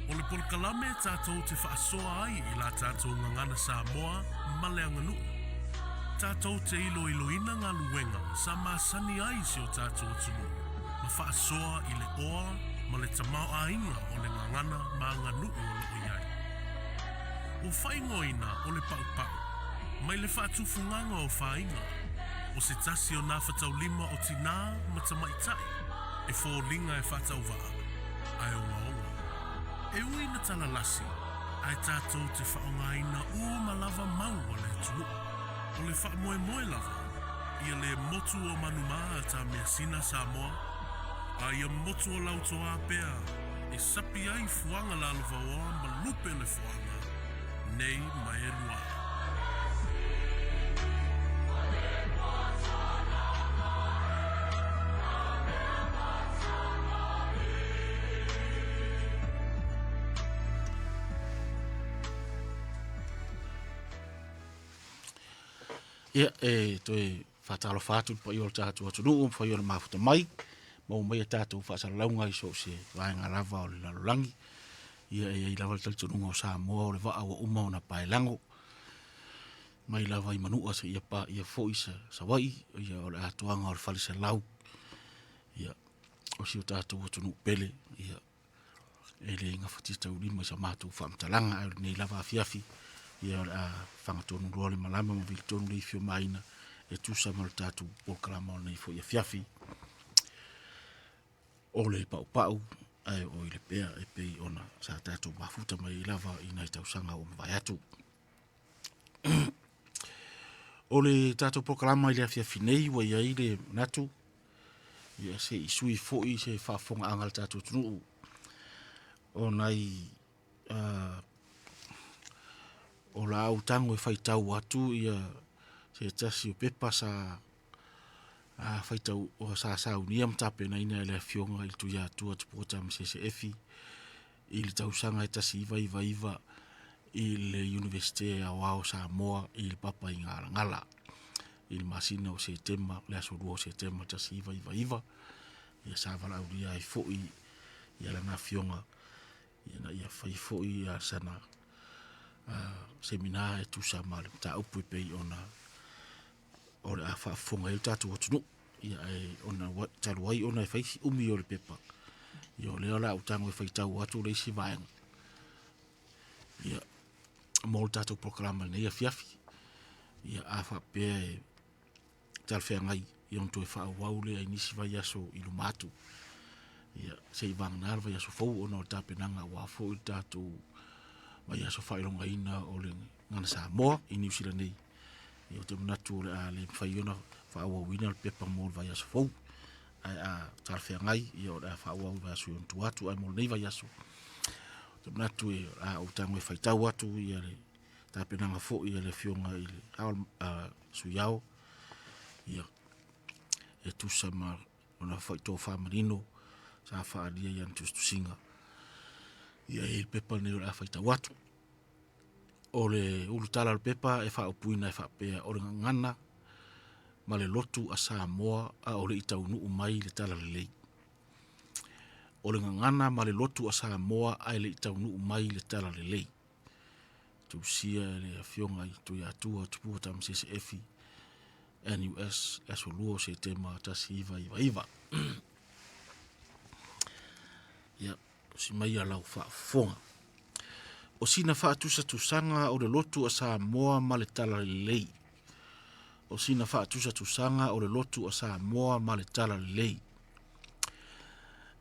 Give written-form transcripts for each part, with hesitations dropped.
O le polokalame tatou te faasoa ai i la tatou gagana Samoa ma le aganuu. Tatou te iloiloina galuega sa masani ai si o tatou atunuu ma faasoa i le oa ma le tamaoaiga o le gagana ma aganuu o lo o i ai. Ua faaigoaina o le paupau mai le faatufugaga o faiga, o se tasi o nafataulima o tinā ma tamaitai e foliga e faatauvaa ae ogaoga. E ui na talalasi, ae tatou te faaaogaina uma lava mau a le atunuu. O le faamoemoe lava, ia le motu o Manumā a tā measina Samoa, a ia motu o Lautoā pea e sapi ai fuaga lalovaoa ma lupe le foaga, nei ma e lua. Ia, e toe faatalofa atu i le paia o le tatou atunuu, mafai ona mafuta mai, maua mai a tatou faasalalauga i so o se vaega lava o le lalolagi. Ia e i ai lava le talitonuga o Samoa o le vaa ua uma ona paelago mai lava i Manua seia paia foi Savaii, ia o le atoaga o le faleselau ia o si o tatou atunuu pele, ia e le gafatia taulima i sa matou faamatalaga, ae o lenei lava afiafi ia o le a fagatonu loa le malama ma vili tonu le ifi o Maina e tusa ma le tatou polokalama o lenei foi afiafi. O le paupau ae o i le pea e pei ona sa tatou mafuta mai ai lava i nai tausaga ua mavae atu. O le tatou polokalama i le afiafi nei ua i ai le manatu ia se i sui foi se faafofogaaga a le tatou atunuu o nai o la ou tago e faitau atu ia se tasi o pepa sa faitau sa saunia ma tapenaina e le Afioga i le Tuiatua Tupua Tamasese Efi i le tausaga e 1999 i le Iunivesite Aoao o Samoa i le Papaigalagala i le masina o Setema, le aso 2 o Setema 1999. Ia sa valaaulia ai foi ia lana afioga ina ia fai foi ia sana semina e tusa ma le mataupu e pei ona o le a faafofoga ai le tatou atunuu. Ia ae ona talu ai ona e fai si umi o le pepa, ia o lea o le a ou tago e faitau atu le isi vaega. Ia, mo le tatou polokalama i lenei afiafi. Ia a faapea e talafeagai, ia ona toe faaauau lea i nisi vaiaso i luma atu. Ia, seivagana le vaiaso fou ona o le tapenaga aua foi le tatou vaiaso faailogaina o le Gagana Samoa i Niu Sila nei. Ia ou te manatu o le a le mafai ona faaauauina le pepa mo le vaiaso fou. Ae a talafeagai, ia o le a faaauau i vaiaso i ona tua atu. Ae mo lenei vaiaso, ou te manatu o le a ou tago e faitau atu ia le tapenaga foi a le Afioga i le Sui Ao, ia, e tusa ma lona foi tofa manino sa faaalia i ana tusitusiga. Ia e i ai le pepa lenei o le a faitau atu. O le ulutala o le pepa e faaupuina e faapea, o le gagana ma le lotu a Samoa a o le i taunuu mai le Talalelei. O le gagana ma le lotu a Samoa ae le i taunuu mai le Talalelei. Tusia e le Afioga i Tuiatua Tupua Tamasese Efi, NUS, aso 2 o Setema 1999. Ia, tusi mai a lau faafofoga. O sina faatusatusaga o le lotu a Samoa ma le Talalelei. O sina faatusatusaga o le lotu a Samoa ma le Talalelei.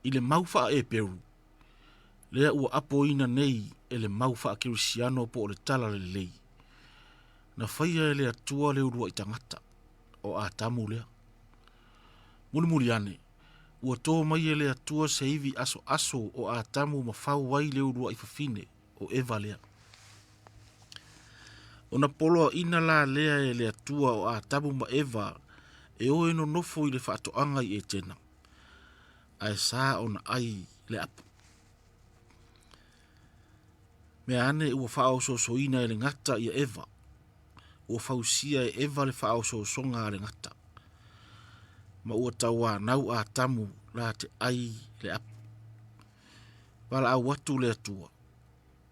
I le mau faa-Eperu, lea ua apoina nei e le mau faakerisiano po o le Talalelei, na faia e le Atua le uluai tagata, o Atamu lea. Mulimuli ane, ua to mai e le Atua se ivi asoaso o Atamu ma fau ai le uluai fafine, o Eva lea. Ona poloaina la lea e le Atua o Atamu ma Eva e o e nonofo i le faatoaga i Etena, ae sa ona ai le apu. Mea ane ua faaosoosoina e le gata ia Eva, ua fausia e Eva le faaosoosoga a le gata, ma ua tauanau Atamu la te ai le apu. Valaau atu le Atua,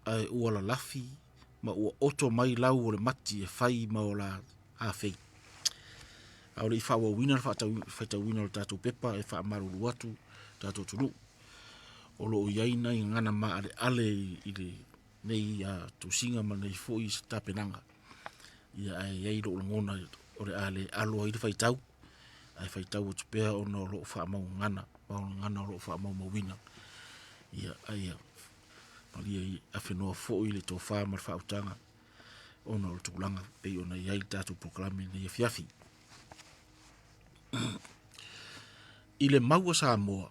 ae ua lalafi ma ua oto mai lau o le mati e fai ma o la afei. A o le i faaauauina le faitauina o le tatou pepa e faamalulu atu le tatou atunuu. O lo o i ai nai gagana maaleale i lenei tusiga ma lenei foi tapenaga, ia ae i ai lou lagona o le a le alo ai le faitau, ae faitau atu pea ona o lo o faamau gagana, ma o gagana o lo o faamaumauina. Ia a ia malie ia afenoa foi le tofa ma le faautaga ona o le tulaga e pei ona i ai le tatou polokalame i lenei afiafi. I le mau a Samoa,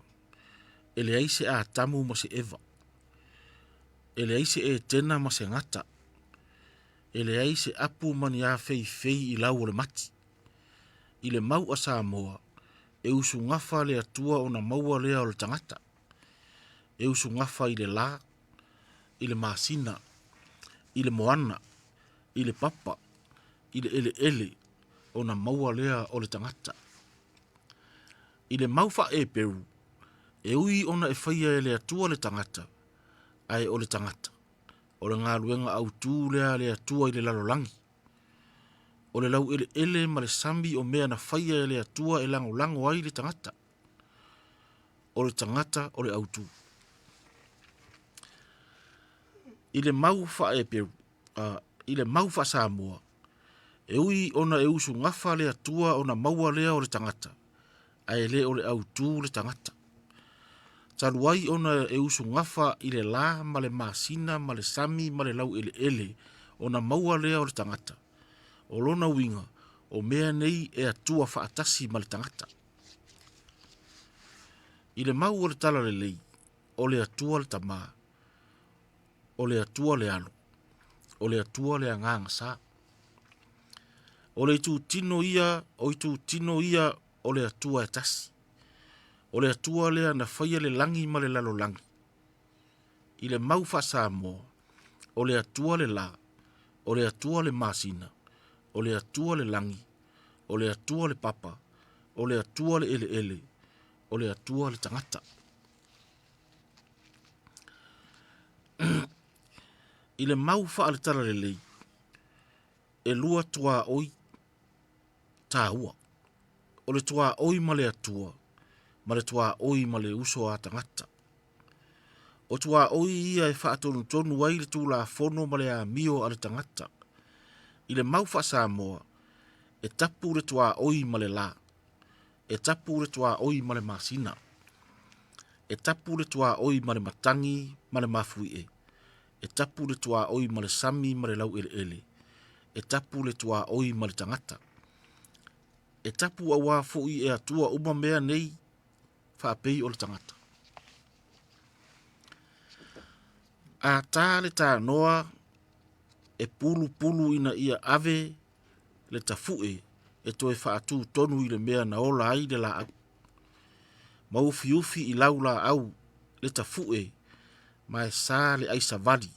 e leai se Atamu ma se Eva, e leai se Etena ma se Gata, e leai se apu ma ni afeifei i lau o le mati. I le mau a Samoa, e usugafa le Atua ona maua lea o le tagata. E usugafa i le la, i le masina, i le moana, i le papa, i le eleele, ona maua lea o le tagata. I le mau faa-Eperu, e ui ona e faia e le Atua le tagata, ae o le tagata, o le galuega autu lea a le Atua i le lalolagi. O le laueleele ma le sami o mea na faia e le Atua e lagolago ai le tagata. O le tagata o le autu. I le mau faa-Eperu, i le mau faa-Samoa, e ui ona e usugafa le Atua ona maua lea o le tagata, ae le o le autu le tagata. Talu ai ona e usugafa i le la ma le masina ma le sami ma le laueleele ona maua lea o le tagata, o lona uiga, o mea nei e atua faatasi ma le tagata. I le mau o le Talalelei, o le Atua le Tama, o le Atua le Alo, o le Atua le Agaga Sa. O le itutino ia, o itutino ia o le Atua e tasi. O le Atua lea na faia le lagi ma le lalolagi. I le mau faa-Samoa, o le Atua le la, o le Atua le masina, o le Atua le lagi, o le Atua le papa, o le Atua le eleele, o le Atua le tagata. I le mau faale-talalelei, e lua tuaoi taua. O le tuaoi ma le Atua ma le tuaoi ma le uso a tagata. O tuaoi ia e faatonutonu ai le Tulafono ma le amio a le tagata. I le mau faa-Samoa, e tapu le tuaoi ma le la, e tapu le tuaoi ma le masina, e tapu le tuaoi ma le matagi ma le mafuie, e tapu le tuaoi ma le sami ma le laueleele, e tapu le tuaoi ma le tagata. E tapu auā foi e Atua uma mea nei faapei o le tagata. A ta le tanoa e pulupulu ina ia ave le tafu'e e toe faatū tonu i le mea na ola ai le laau. Ma ufiufi i lau laau le tafu'e ma e sa le ai savali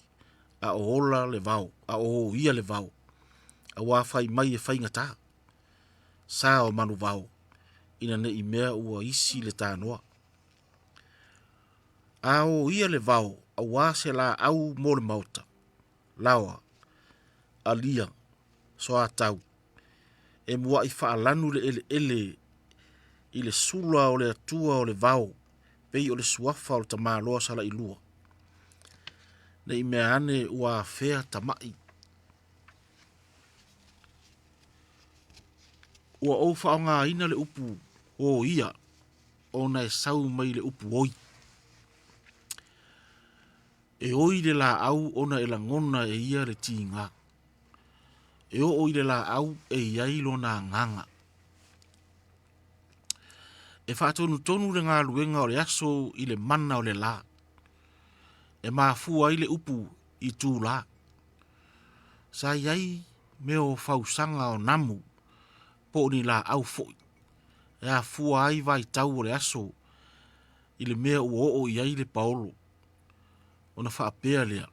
a o ola le vao, a o oia le vao, auā fai mai e faigata, sa o manuvao ina ne i mea ua isi le tanoa. A oia le vao auā se laau mo le maota, laoa, alia, soatau, e mua'i faalanu le eleele i le sula o le Atua o le vao pei o le suafa o le tamaloa Salailua. Ne i mea ane ua afea tama'i. Ua ou faaaogaina le upu oia ona e sau mai le upu oi. E oi le laau ona e lagona e ia le tiga. E oo i le laau e i ai lona agaga. E faatonutonu le galuega o le aso i le mana o le la. E mafua ai le upu itula. Sa i ai mea o fausaga o namu po o ni laau foi e afua ai vaitau o le aso i le mea ua oo i ai le paolo, ona faapea lea,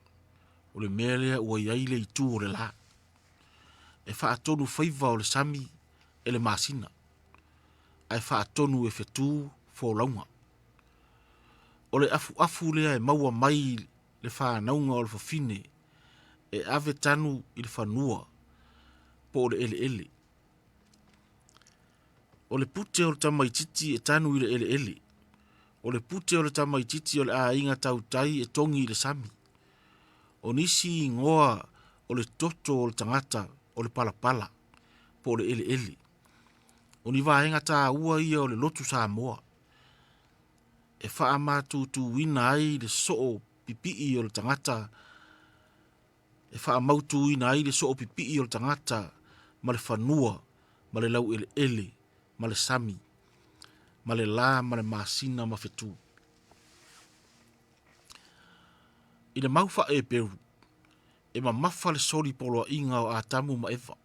o le mea lea ua i ai le itu o le la. E faatonu faiva o le sami e le masina, ae faatonu e fetu folauga. O le afuafu lea e maua mai le fanauga o le fafine e ave tanu i le fanua po o le eleele. O le pute o le tamaititi e tanu i le eleele. O le pute o le tamaititi o le aiga tautai e togi i le sami. O nisi igoa o le toto o le tagata o le palapala po o le eleele. O ni vaega taua ia o le lotu Samoa e faamatutuina ai le soo pipii o le tagata e faamautuina ai le soo pipii o le tagata ma le fanua ma le laueleele ma le sami ma le la ma le masina ma fetu. I le mau faa-Eperu, e mamafa le soli poloaiga o Atamu ma Eva,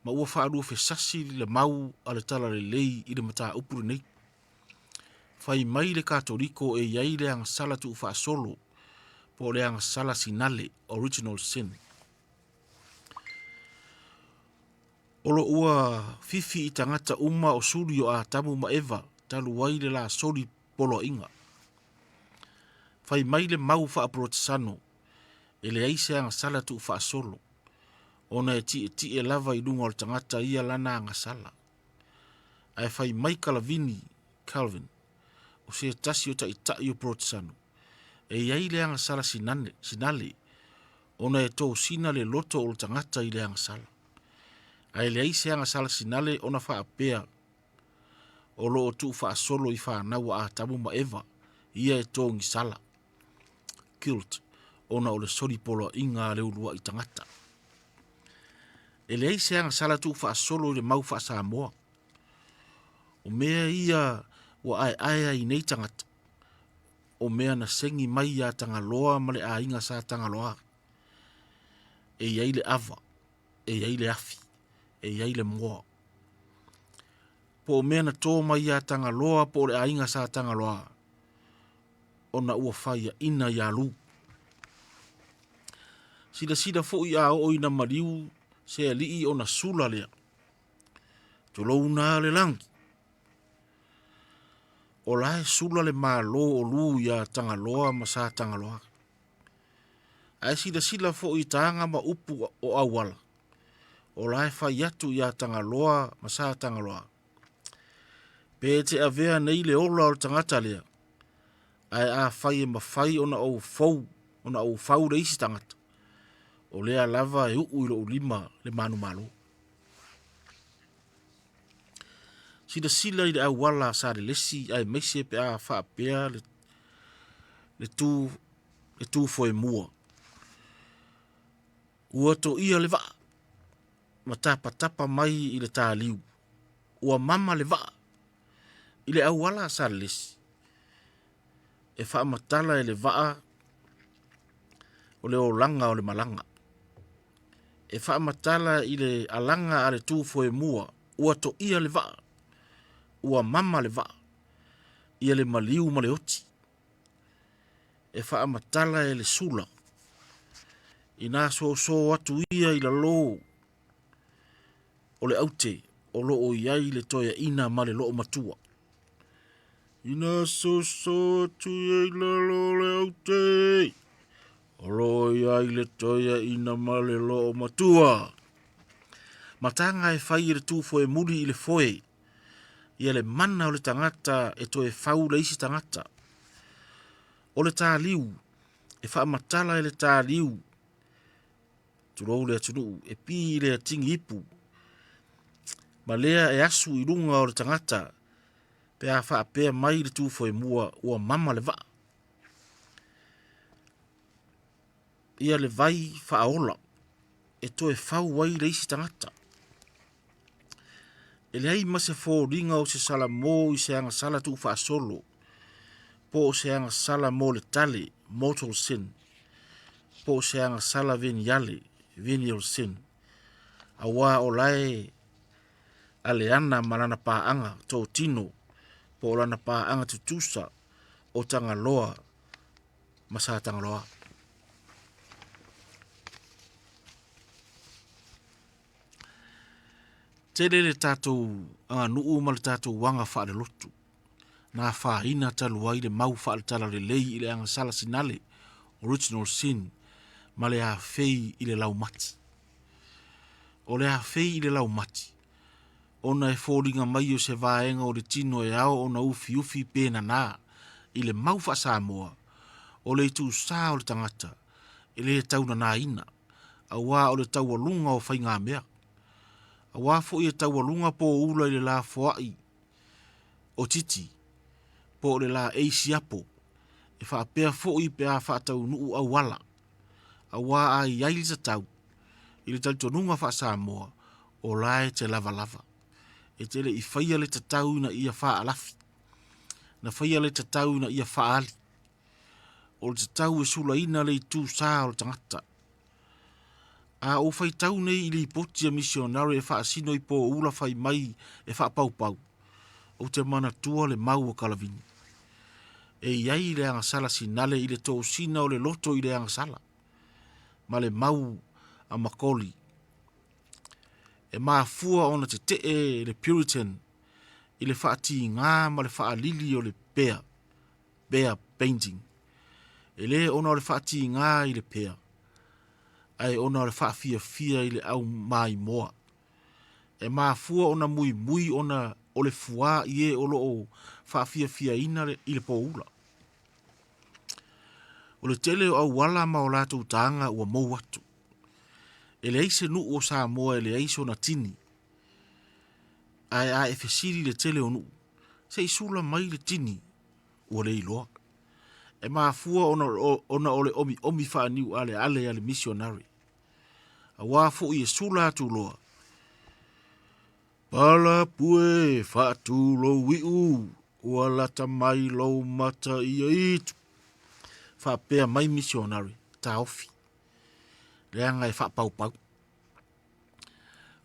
ma ua faaluafesasi le mau a le Talalelei i le mataupu lenei. Fai mai le Katoliko e i ai le agasala tuufaasolo po o le agasala sinale, original sin. O lo ua fifi i tagata uma o suli o Atamu ma Eva talu ai le la soli poloaiga. Fai mai le mau faaporotesano e leai se agasala tuufaasolo ona e tietie lava i luga o le tagata ia lana agasala. Ae fai mai Kalavini, Calvin, o se tasi o taitai o Porotesano, e i ai le agasala sinane, sinale ona e tosina le loto o le tagata i le agasala. Ae leai se agasala sinale ona faapea o lo o tuufaasolo i fanau a Atamu ma Eva, ia e togisala, guilt, ona o le soli poloaiga a le uluai tagata. E leai se agasala tuufaasolo i le mau faa-Samoa. O mea ia ua aeae ai nei tagata, o mea na segi mai ia Tagaloa ma le aiga sa Tagaloa. E i ai le ava, e i ai le afi, e i ai le moa. Po o mea na to mai ia Tagaloa po o le aiga sa Tagaloa, ona ua faiaina ia Lu. Silasila foi a oo ina maliu se alii ona sula lea. Tulouna le lagi. O la e sula le Malo o Lu ia Tagaloa ma Sa Tagaloa. Ae silasila foi i taga ma upu o auala, o la e fai atu ia Tagaloa ma Sa Tagaloa. Pe te avea nei le ola o le tagata lea, ae afai e mafai ona ou fou, ona ou fau le isi tagata, o lea lava e uu i lou lima le manumalo. Silasila i le auala a Salelesi aemaise pe a faapea le, le tu, le tu foemua. Ua toia le vaa ma tapatapa mai i le taliu. Ua mama le vaa i le auala a Salelesi e faamatala e le vaa o le olaga o le malaga. E faamatala i le alaga a le tu foemua ua toia le vaa, ua mama le vaa, ia le maliu ma le oti. E faamatala e le sula ina soso atu ia i lalo o le aute o lo o i ai le toeaina ma le loomatua. Ina soso atu ia i lalo o le aute o lo o i ai le toeaina ma le loomatua. Mataga e fai e le tu foemuli i le foe ia le mana o le tagata e toe fau le isi tagata. O le taliu e faamatala e le taliu tulou le atunuu e pi i le atigi ipu ma lea e asu i luga o le tagata pe a faapea mai le tu foemua ua mama le vaa. Ia le vai faaola e toe fau ai le isi tagata. E leai ma se foliga o se salamo i se agasala tuufaasolo po o se agasala mo le tale, mortal sin, po o se agasala veniale, venial sin, auā o la e aleana ma lana paaga totino po o lana paaga tutusa o Tagaloa ma Sa Tagaloa. Tele le tatou aganuu ma le tatou aga faalelotu. Na afaina talu ai le mau faale-talalelei i le agasala sinale, original sin, ma le afei i le laumati. O le afei i le laumati, ona e foliga mai o se vaega o le tino e ao ona ufiufi pe nanā i le mau faa-Samoa, o le itusā o le tagata e le tau nanaina, auā o le taualuga o faigamea. Auā foi e taualuga poula i le lafoai o titi po o le laei siapo, e faapea foi pe a faataunuu auala, auā a i ai le tatau i le talitonuga faa-Samoa, o la e te lavalava. E te le i faia le tatau ina ia faa-alafi, na faia le tatau ina ia faa-ali. O le tatau e sulaina le itu sa o le tagata. A ou faitau nei i lipoti a misionare e faasino i poula fai mai e faapaupau, ou te manatua le mau a Kalavini. E i ai le agasala sinale i le tosina o le loto i le agasala, ma le mau a Makoli. E mafua ona tetee le Puritan i le faatiga ma le faalili o le pea, bear painting. E le ona o le faatiga i le pea, ae ona o le faafiafia i le au maimoa. E mafua ona muimui ona o le fuā i e o lo o faafiafiaina i le poula. O le tele o auala ma o latou taga ua mou atu. E leai se nuu o Samoa e leai sona tini. Ae a e fesili i le tele o nuu, se i sula mai le tini, ua le iloa. E mafua ona, ona o le omiomi faaniualeale a le misionare. Auā foi e sula atu loa, Palapue faatulou iu, ua lata mai lou mata ia itu. Faapea mai misionare, taofi, leaga e faapaupau.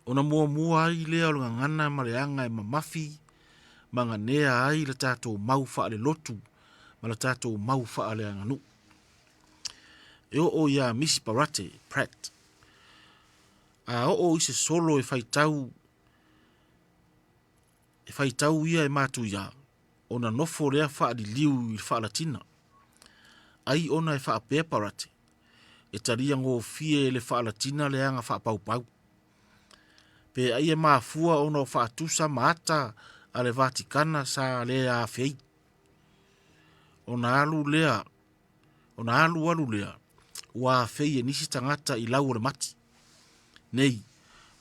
Ona muamua ai lea o le gagana ma le aga e mamafi ma ganea ai le tatou mau faalelotu ma le tatou mau faaleaganuu. E oo iā Misi Parate, Pratt, a oo i se solo e faitau e faitau ia e matuiā, ona nofo lea faaliliu i le faalatina. Ai ona e faapea Parate, e talia gofie e le faalatina le aga faapaupau. Pe ai e mafua ona o faatusa ma ata a le Vatikana sa le afei. Ona alu lea, ona alu alu lea, ua afei e nisi tagata i lau o le mati. Nei,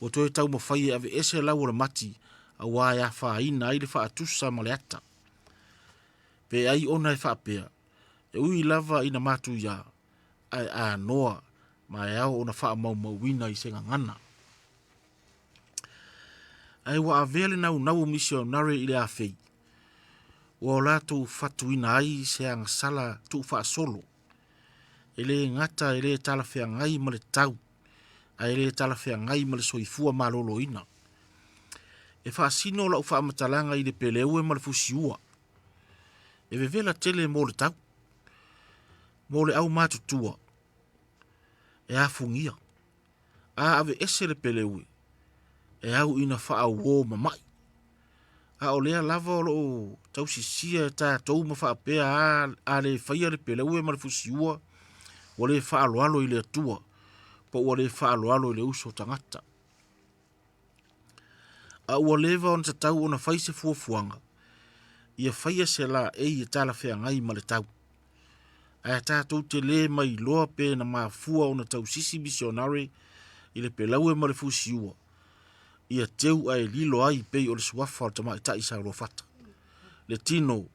ua toe taumafai e aveese lau o le mati auā e afaina ai le faatusa ma le ata. Pe ai ona e faapea, e ui lava ina matuiā, ae anoa ma e ao ona faamaumauina i se gagana. Ae ua avea le naunau o misionare i le afei, ua o latou fatuina ai se agasala tuufaasolo, e le gata e le talafeagai ma le tau, ae le talafeagai ma le soifua maloloina. E faasino lau faamatalaga i le peleue ma le fusiua. E vevela tele mo le tau. Mo le aumatutua, e afugia. A aveese le peleue, e au ina faauo mama'i. A o lea lava o lo o tausisia e tatou ma faapea a, a le faia le peleue ma le fusiua, ua le faaaloalo i le Atua, po ua le faaaloalo i le uso tagata. A ua leva ona tatau ona fai se fuafuaga, ia faia se laei e talafeagai ma le tau. Ae tatou te le mailoa pe na mafua ona tausisi misionare i le peleue ma le fusiua, ia teu ae lilo ai pei o le suafa o le tamaitai Saoluafata, le tino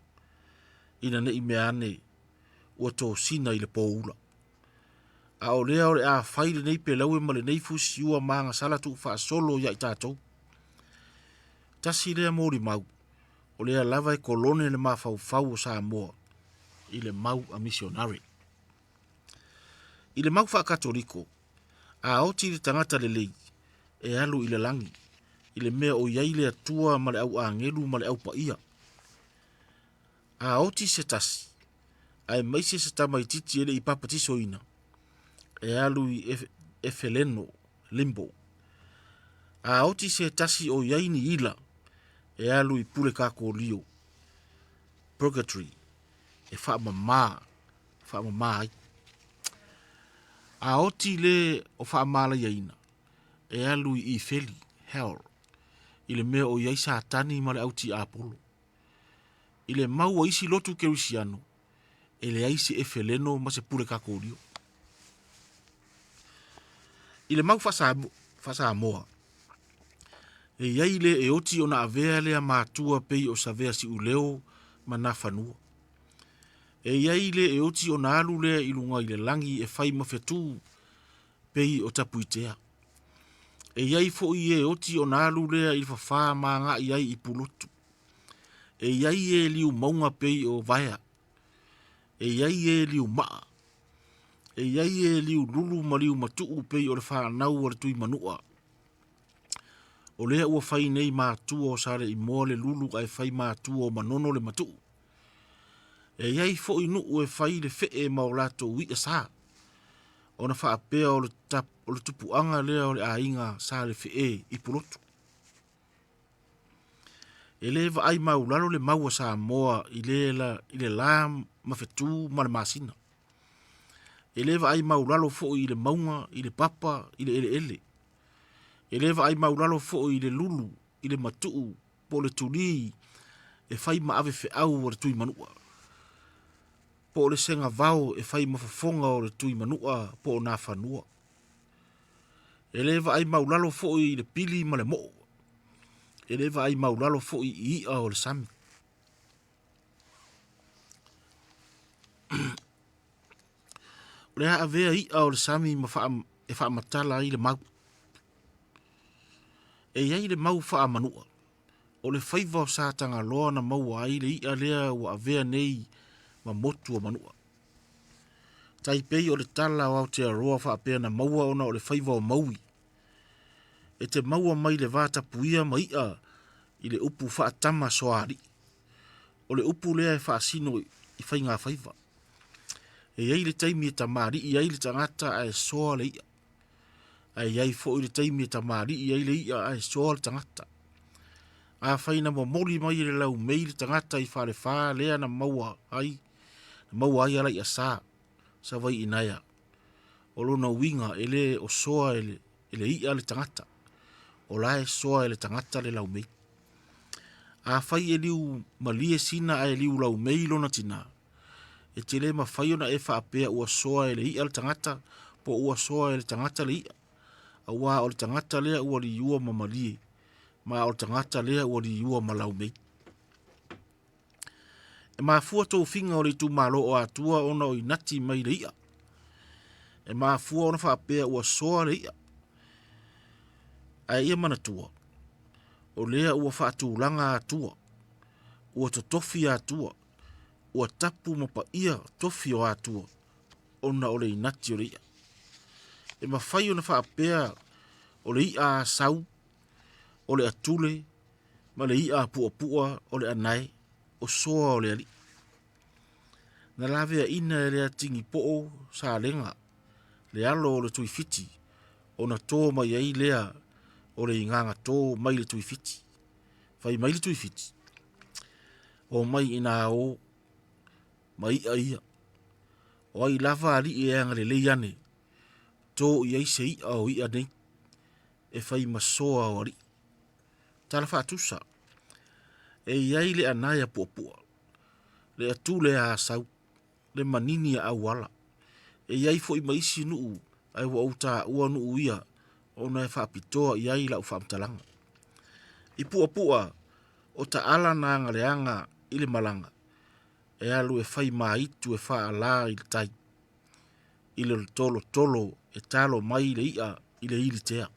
ina ne i mea ane ua tosina i le poula. A o lea o le a fai lenei peleue ma lenei fusiua ma agasala tuufaasolo ia i tatou. Tasi lea molimau, o lea lava e kolone le mafaufau o Samoa i le mau a misionare. I le mau faakatoliko, a oti le tagata lelei, e alu i le lagi, i le mea o i ai le Atua ma le au agelu ma le au paia. A oti se tasi, aemaise se tamaitiiti e le i papatisoina, e alu i Efeleno, limbo. A oti se tasi o i ai ni ila, e alu i pule kakolio. purgatory, e faamama, faamama ai. A oti le o faamalaiaina, e alu i Ifeli, hell, i le mea o i ai Satani ma le au tiapolo. I le mau a isi lotu kerisiano, e leai se efeleno ma se pule kakolio. I le mau faasamoa, e i ai le e oti ona avea lea matua pei o Savea Siuleo ma Nafanua. E i ai le e oti ona alu lea i luga i le lagi e fai ma fetu pei o Tapuitea. E i ai foi e oti ona alu lea i le fafā ma agai ai i Pulotu. E i ai e liu mauga pei o Vaea. E i ai e liu maa. E i ai e liu lulu ma liu matuu pei o le fanau a le Tuimanua. O lea ua fai nei matua o Saleimoa le lulu ae fai matua o Manono le matuu. E i ai foi nuu e fai le fee ma o latou i'a sa, ona faapea o le, tap, o le tupuaga lea o le aiga Salefee i Pulotu. E lē vaai maulalo le mau a Samoa i le la, i le la ma fetu ma le masina. E lē vaai maulalo foi i le mauga, i le papa, i le eleele. E lē vaai maulalo foi i le lulu, i le matuu po o le tulī e fai ma ave feau a le Tuimanua, po o le segavao e fai ma fofoga o le Tuimanua po o Nafanua. E lē vaai maulalo foi i le pili ma le moo. E lē vaai maulalo foi i i'a o le sami. O le a avea i'a o le sami ma faa, e faamatala ai le mau. E i ai le mau faamanua, o le faiva o Satagaloa na maua ai le i'a lea ua avea nei ma motu o Manua. Tai pei o le tala o Aotearoa faapea na maua ona o le faiva o Maui. E te maua mai le va tapuia ma i'a i le upu faatama soalii. O le upu lea e faasino i faigafaiva. E i ai le taimi e tamalii ai le tagata ae soa le i'a. Ae i ai foi le taimi e tamalii ai le i'a ae soa le tagata. Afai na momoli mai e le laumei le tagata i Falefa lea na maua ai, na maua ai ala i'a sa Savaii naea. O lona uiga e le o soa e le, e le i'a le tagata. O la e soa e le tagata le laumei. Afai e liu malie sina ae liu laumei lona tinā, e te le mafai ona e faapea ua soa e le i'a le tagata po ua soa e le tagata le i'a, auā o le tagata lea ua liua ma malie, ma o le tagata lea ua liua ma laumei. E mafua tofiga o le itumalo o Atua ona o inati mai le i'a. E mafua ona faapea ua soa le i'a. Ae ia manatua, o lea ua faatulaga Atua, ua totofi Atua, ua tapu ma paia tofi o Atua ona o le inati o le i'a. E mafai ona faapea o le i'a a Sau, o le atule ma le i'a a Puapua o le anae, o soa o le alii. Na laveaina e le atigipoo Salega, le alo o le Tuifiti, ona to mai ai lea o le igagato mai le Tuifiti. Fai mai le Tuifiti, Omai ina o ma i'a ia. O ai lava alii e agalelei ane, to i ai se i'a o i'a nei, e fai ma soa o alii. Tala faatusa, e i ai le anae a Puapua, le atule a Asau, le manini a Auala. E i ai foi ma isi nuu ae ua ou taua nuu ia ona e faapitoa i ai lau faamatalaga. I Puapua, o taala na agaleaga i le malaga, e alu e fai maitu e faalā i le tai, i le tolotolo e talo mai le i'a i le ilitea.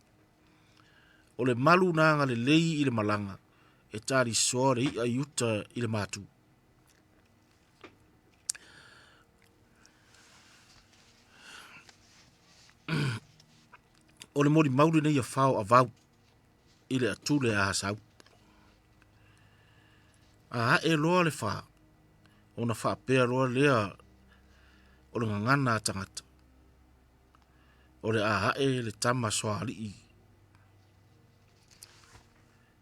O le malu na agalelei i le malaga, e talisoa le i'a i uta i le matu. O le molimau lenei a Fao Avau i le atule a Asau. A ae loa le fa, ona faapea loa lea o le gagana a tagata, o le a ae le tama soalii.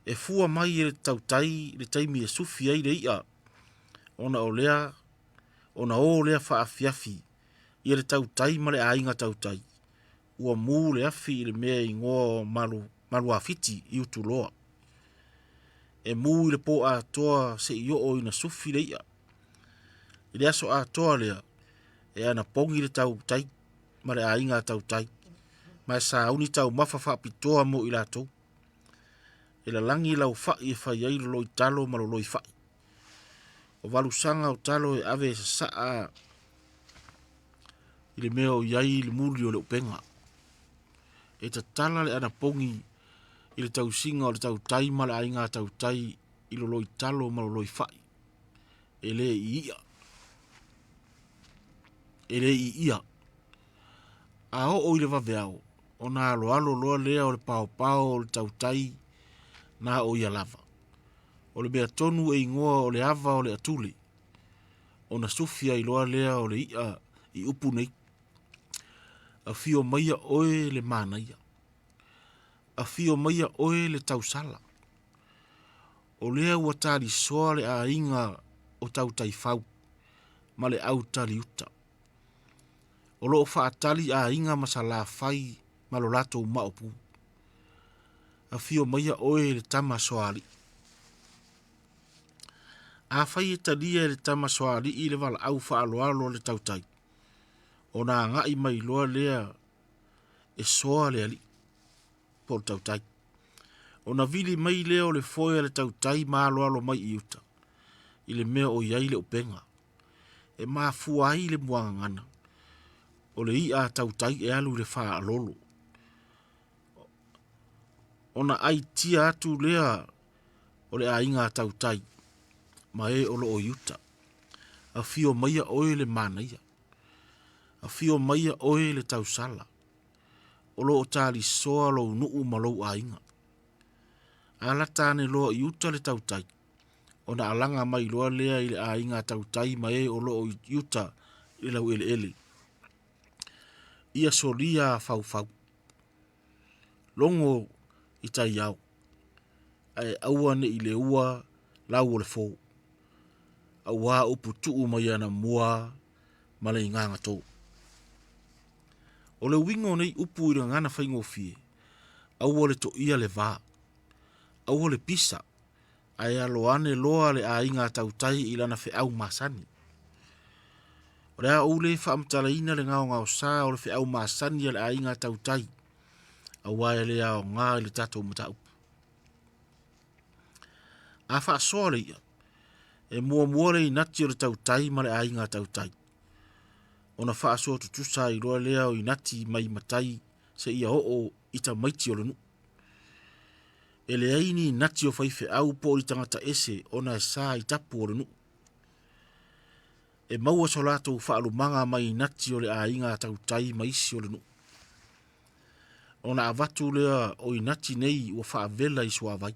E fua mai e le tautai le taimi e sufi ai le i'a. Ona o lea, ona o lea faafiafi ia le tautai ma le aiga tautai, ua mu le afi i le mea e igoa o Malu, Maluafiti i Utuloa. E mu i le pō atoa se i oo ina sufi le i'a. I le aso atoa lea, e anapogi le tautai ma le aiga tautai, ma e sauni taumafa faapitoa mo i latou. E lalagi lau fai e fai ai loloi talo ma loloi fai. O valusaga o talo e ave e sasaa i le mea o i ai le muli o le upega. E tatala le anapogi i le tausiga o le tautai ma le aiga tautai i loloi talo ma loloi fai. E le i ia. E le i ia. A oo i le vaveao, ona aloalo loa lea o le paopao o le tautai na o ia lava. O le mea tonu e igoa o le ava o le atule, ona sufi ai loa lea o le i'a i upu nei. Afio maia oe le manaia, afio maia oe le tausala. O lea ua talisoa le aiga o Tautaifau ma le au taliuta. O lo o faatali aiga ma Salafai ma lo latou maopu. Afio maia oe le tama Soalii. Afai e talia e le tama Soalii le valaau faaaloalo a le tautai, ona agai mai loa lea e soa le alii po o le tautai. Ona vili mai lea o le foe a le tautai ma aloalo mai i uta i le mea o i ai le upega. E mafua ai le muagagana, o le i'a a tautai e alu i le faalolo. Ona aitia atu lea o le aiga a tautai ma e o lo o i uta. Afio maia oe le manaia, afio maia oe le tausala, o lo o talisoa lou nuu ma lou aiga. Alata ane loa i uta le tautai, ona alaga mai loa lea i le aiga tautai ma e o lo o i uta i laueleele. Ia solia afaufau, logo i tai ao, ae aua ne i leua lau o le fo, aua upu tuu mai anamua ma le igagato. O le uiga o nei upu i le gagana faigofie, aua le toia le va, aua le pisa, ae alo ane loa le aiga tautai i lana feau masani. O le a ou le faamatalaina le gaogaosa o le feau masani a le aiga tautai, aua e le aoga i le tatou mataupu. A faasoa le i'a, e muamua le inati o le tautai ma le aiga tautai, ona faasoa tutusa ai loa lea o inati mai matai seia oo i tamaiti o le nuu. E leai ni inati o faifeau po o ni tagata ese ona e sa i tapu o le nuu. E maua so latou faalumaga mai inati o le aiga tautai ma isi o le nuu. Ona avatu lea o inati nei ua faavela i suavai.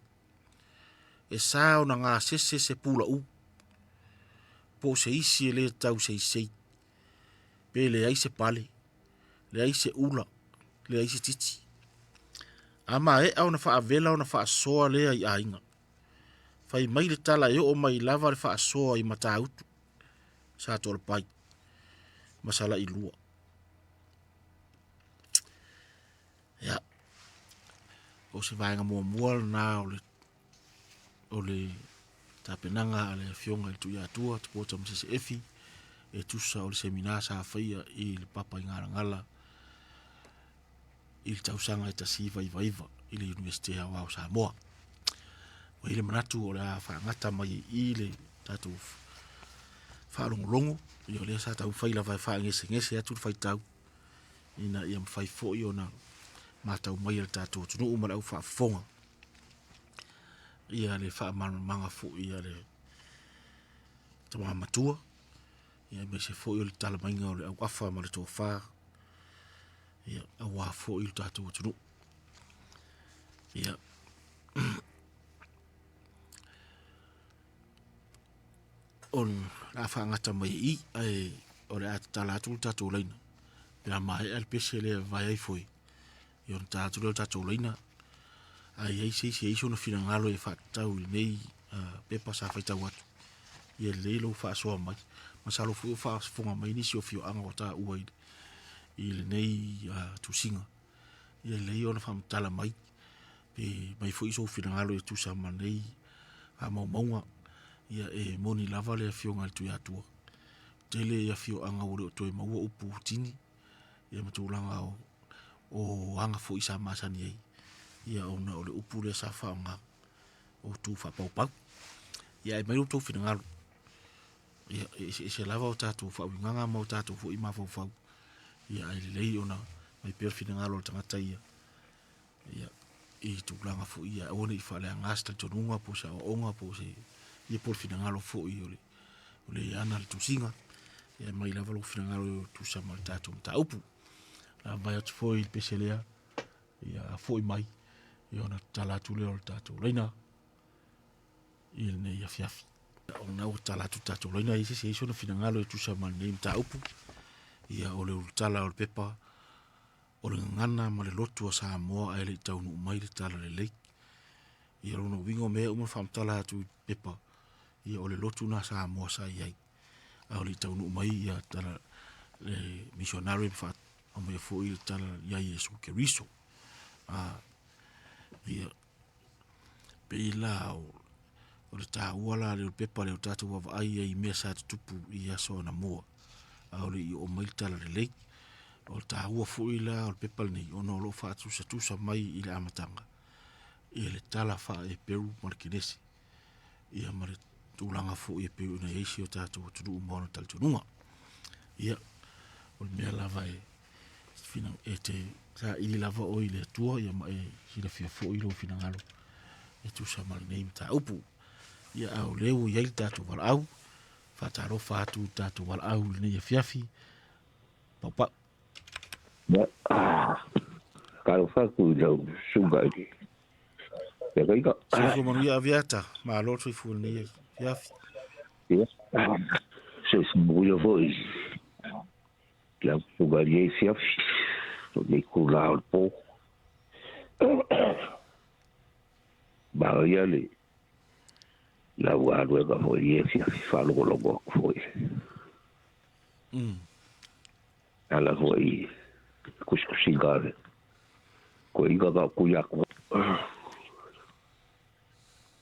E sa ona gasese se pulou po o se isi e le tau seisei, pe leai se pale, leai se ula, leai se titi. A maea ona faavela ona faasoa lea i aiga. Fai mai le tala e oo mai lava le faasoa i Matautu, Satoalepai ma Salailua. Ia, o se vaega muamua lena o le o le tapenaga a le afioga i le Tuiatua Tupua Tamasese Efi e tusa o le semina sa faia i le Papaigalagala i le tausaga e 1999 i le Iunivesite Aoao o Samoa. Ua i ai le manatu o le a faagata mai i i le tatou faalogologo, ia o lea sa taumafai lava e faagesegese atu le faitau ina ia mafai foi ona matau mai e le tatou atunuu ma le aufaafofoga ia le faamalamalamaga foi a le tama matua, ia aemaise foi o le tala maiga o le auafa ma le tofa, ia aua foi lo tatou atunuu. Ia o le a faagata mai i i, ae o le a tatala atu le tatou laina pe a maea le pese lea e vavae ai foe, ia ona tatala atu lea o le tatou laina. A i ai se isi e i ai sona finagalo e faatatau i lenei pepa sa faitau atu, Ia lelei lou faasoa mai. Masalo foi o faafofoga mai nisi o afioaga ua taua i, i lenei tusiga. Ia lelei ona faamatala mai pe mai foi sou finagalo e tusa ma nei faamaumauga. Ia e moni lava le afioga i le Tuiatua. Tele i afioaga ua le o toe maua upu tini ia ma tulaga o, o aga foi sa masani ai. Ia ona o le upu lea sa faaaoga o tu faapaupau. Ia ae mai lo outou finagalo. Ia e eseese lava o tatou faauigaga ma o tatou foi mafaufau. Ia ae lelei ona mai pea le finagalo o le tagata ia. Ia i tulaga foi ia aua ne i faaleaga se talitonuga po o se aoaoga po o se ia po o le finagalo foi o le o le ana le tusiga. Ia mai lava lou finagalo e tusa ma le tatou mataupu. La mai atu foi i le pese lea ia foi mai ia ona tatala atu lea o le tatou laina i lenei afiafi. O lena ua tatala atu le tatou laina i se isi ona finagalo e tusa ma lenei mataupu. Ia o le ulutala o le pepa o le gagana ma le lotu a Samoa ae le i taunuu mai le tala lelei. Ia lona uiga o mea uma faamatala atu i pepa, ia o le lotu na Samoa sa i ai. A o le i taunuu mai ia tala le missionary ma faaumaia foi le tala ia Iesu Keriso. A, ia, pei la o, o le taua la lea o le pepa lea o tatou vaavaai ai i mea sa tutupu i aso anamua, a o le i oo mai le tala lelei. O le taua foi la o le pepa lenei, ona o lo o faatusatusa mai i le amataga i le tala faa-Eperu ma le Kenese, ia ma le tulaga foi e pei ona i ai si o tatou atunuu ma ona talitonuga. Ia, o le mea lava e e te saili lava oe i le Atua ia ma e silafia foi lou finagalo e tusa ma lenei mataupu. Ia a o lea ua i ai le tatou valaau, faatalofa atu i le tatou valaau i lenei afiafi, paupau. Ia, talofa atu i lau susuga i le feagaiga. Soifua manuia Aviata, malo le soifua i lenei afiafi. Ia, soifua manuia foi lau susuga i lenei afiafi, o lenei itula o le po. Manaia le lau galuega foi i lenei afiafi, faalogologo atu foi. Ala foi i tusitusiga a le toeaina na o Tuiatua.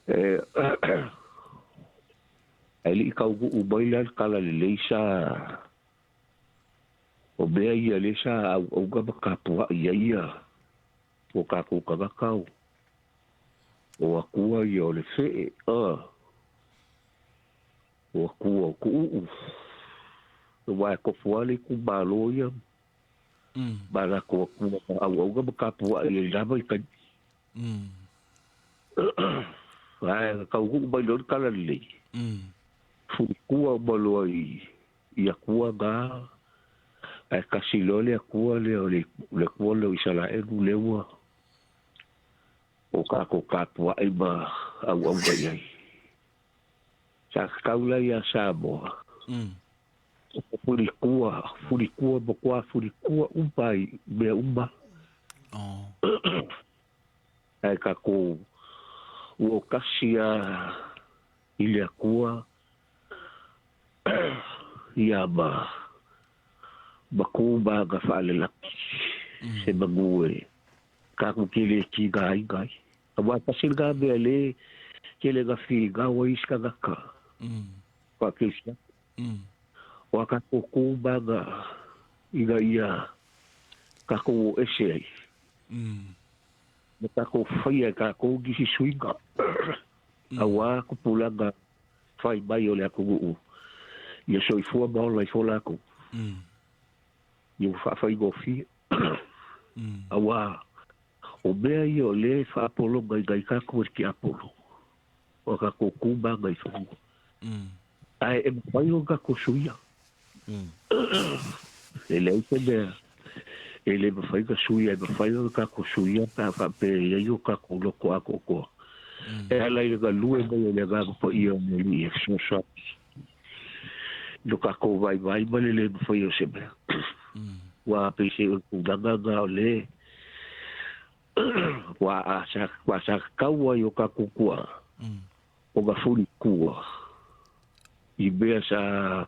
E ae le i taunuu mai la le tala lelei sa o mea ia lea sa auauna ma tapuai ai ia o tatou tagata o o atua ia o le fee o atua o tuuu aua e tofu lava le itumalo ia ma latou atua ma auauna ma tapuai ai lava i taimi. Ae na taunuu mai loa le tala lelei, fulikua uma loa i i Atua na, ae tasi loa le Atua lea o le Atua lea o Isaraelu lea ua o tatou tapuai ma auauna i ai. Sa tatau la ia Samoa, o fulikua, fulikua matua fulikua uma i mea uma. Oh. Ae tatou ua tasi a i le Atua ia ma ma ku ma aga faalelaki se manu e tatou te le tigaina ai. Aua tasi lena mea le tele na finau ai isi tagata faakerisiano. O a tatou ku ma aga ina ia tatou o ese ai ma tatou faia e tatou nisi suiga aua tupulaga fai mai o le atunuu ia soifua ma ola ifo latou. Ia ua faafaigofie. Aua o mea ia o lea e faapologa i nai tatou e le tiapolo, o a tatou tu ma aga i fanua. Ae e mafai ona tatou suia. E leai se mea e le mafai ona suia, e mafai ona tatou suia pe a faapea e i ai o tatou loto atoatoa. E ala i le galue mai o le Agaga Paia o le Alii e fesoasoani i lo tatou vaivai ma le le mafai o se mea. Ua pei o le tulaga lena o le ua a sa ua sa tatau ai o tatou tuaa ona fulikua. I mea sa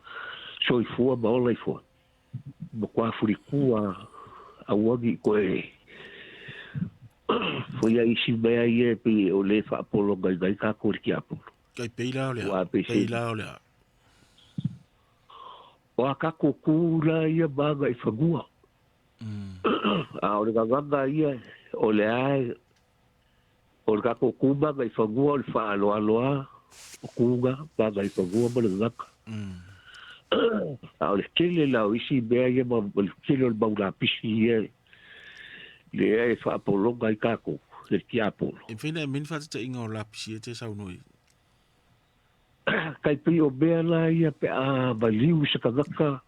soifua ma ola ifo. Ma kwa furikua auagi koe foi ai isi mea ia e pei o le faapologa i nai kākou le tiapolo. Kai peila o le Ua a. pei se Peila o le a. O a kākou kū la ia ma aga i fanua. A o le gagaga ia o le ae o le kākou kū ma aga i fanua o le whaaloaloa o kūga ma aga i fanua ma le gagaga. A o le tele la o isi mea ia ma le tele o le mau lapisi ia lea e faapologa ai kākou le tiapolo. E mafai ona e aumai ni faatataiga o lapisi ia te saunoa i ai. Kai pei o mea la ia pe a maliu se tagata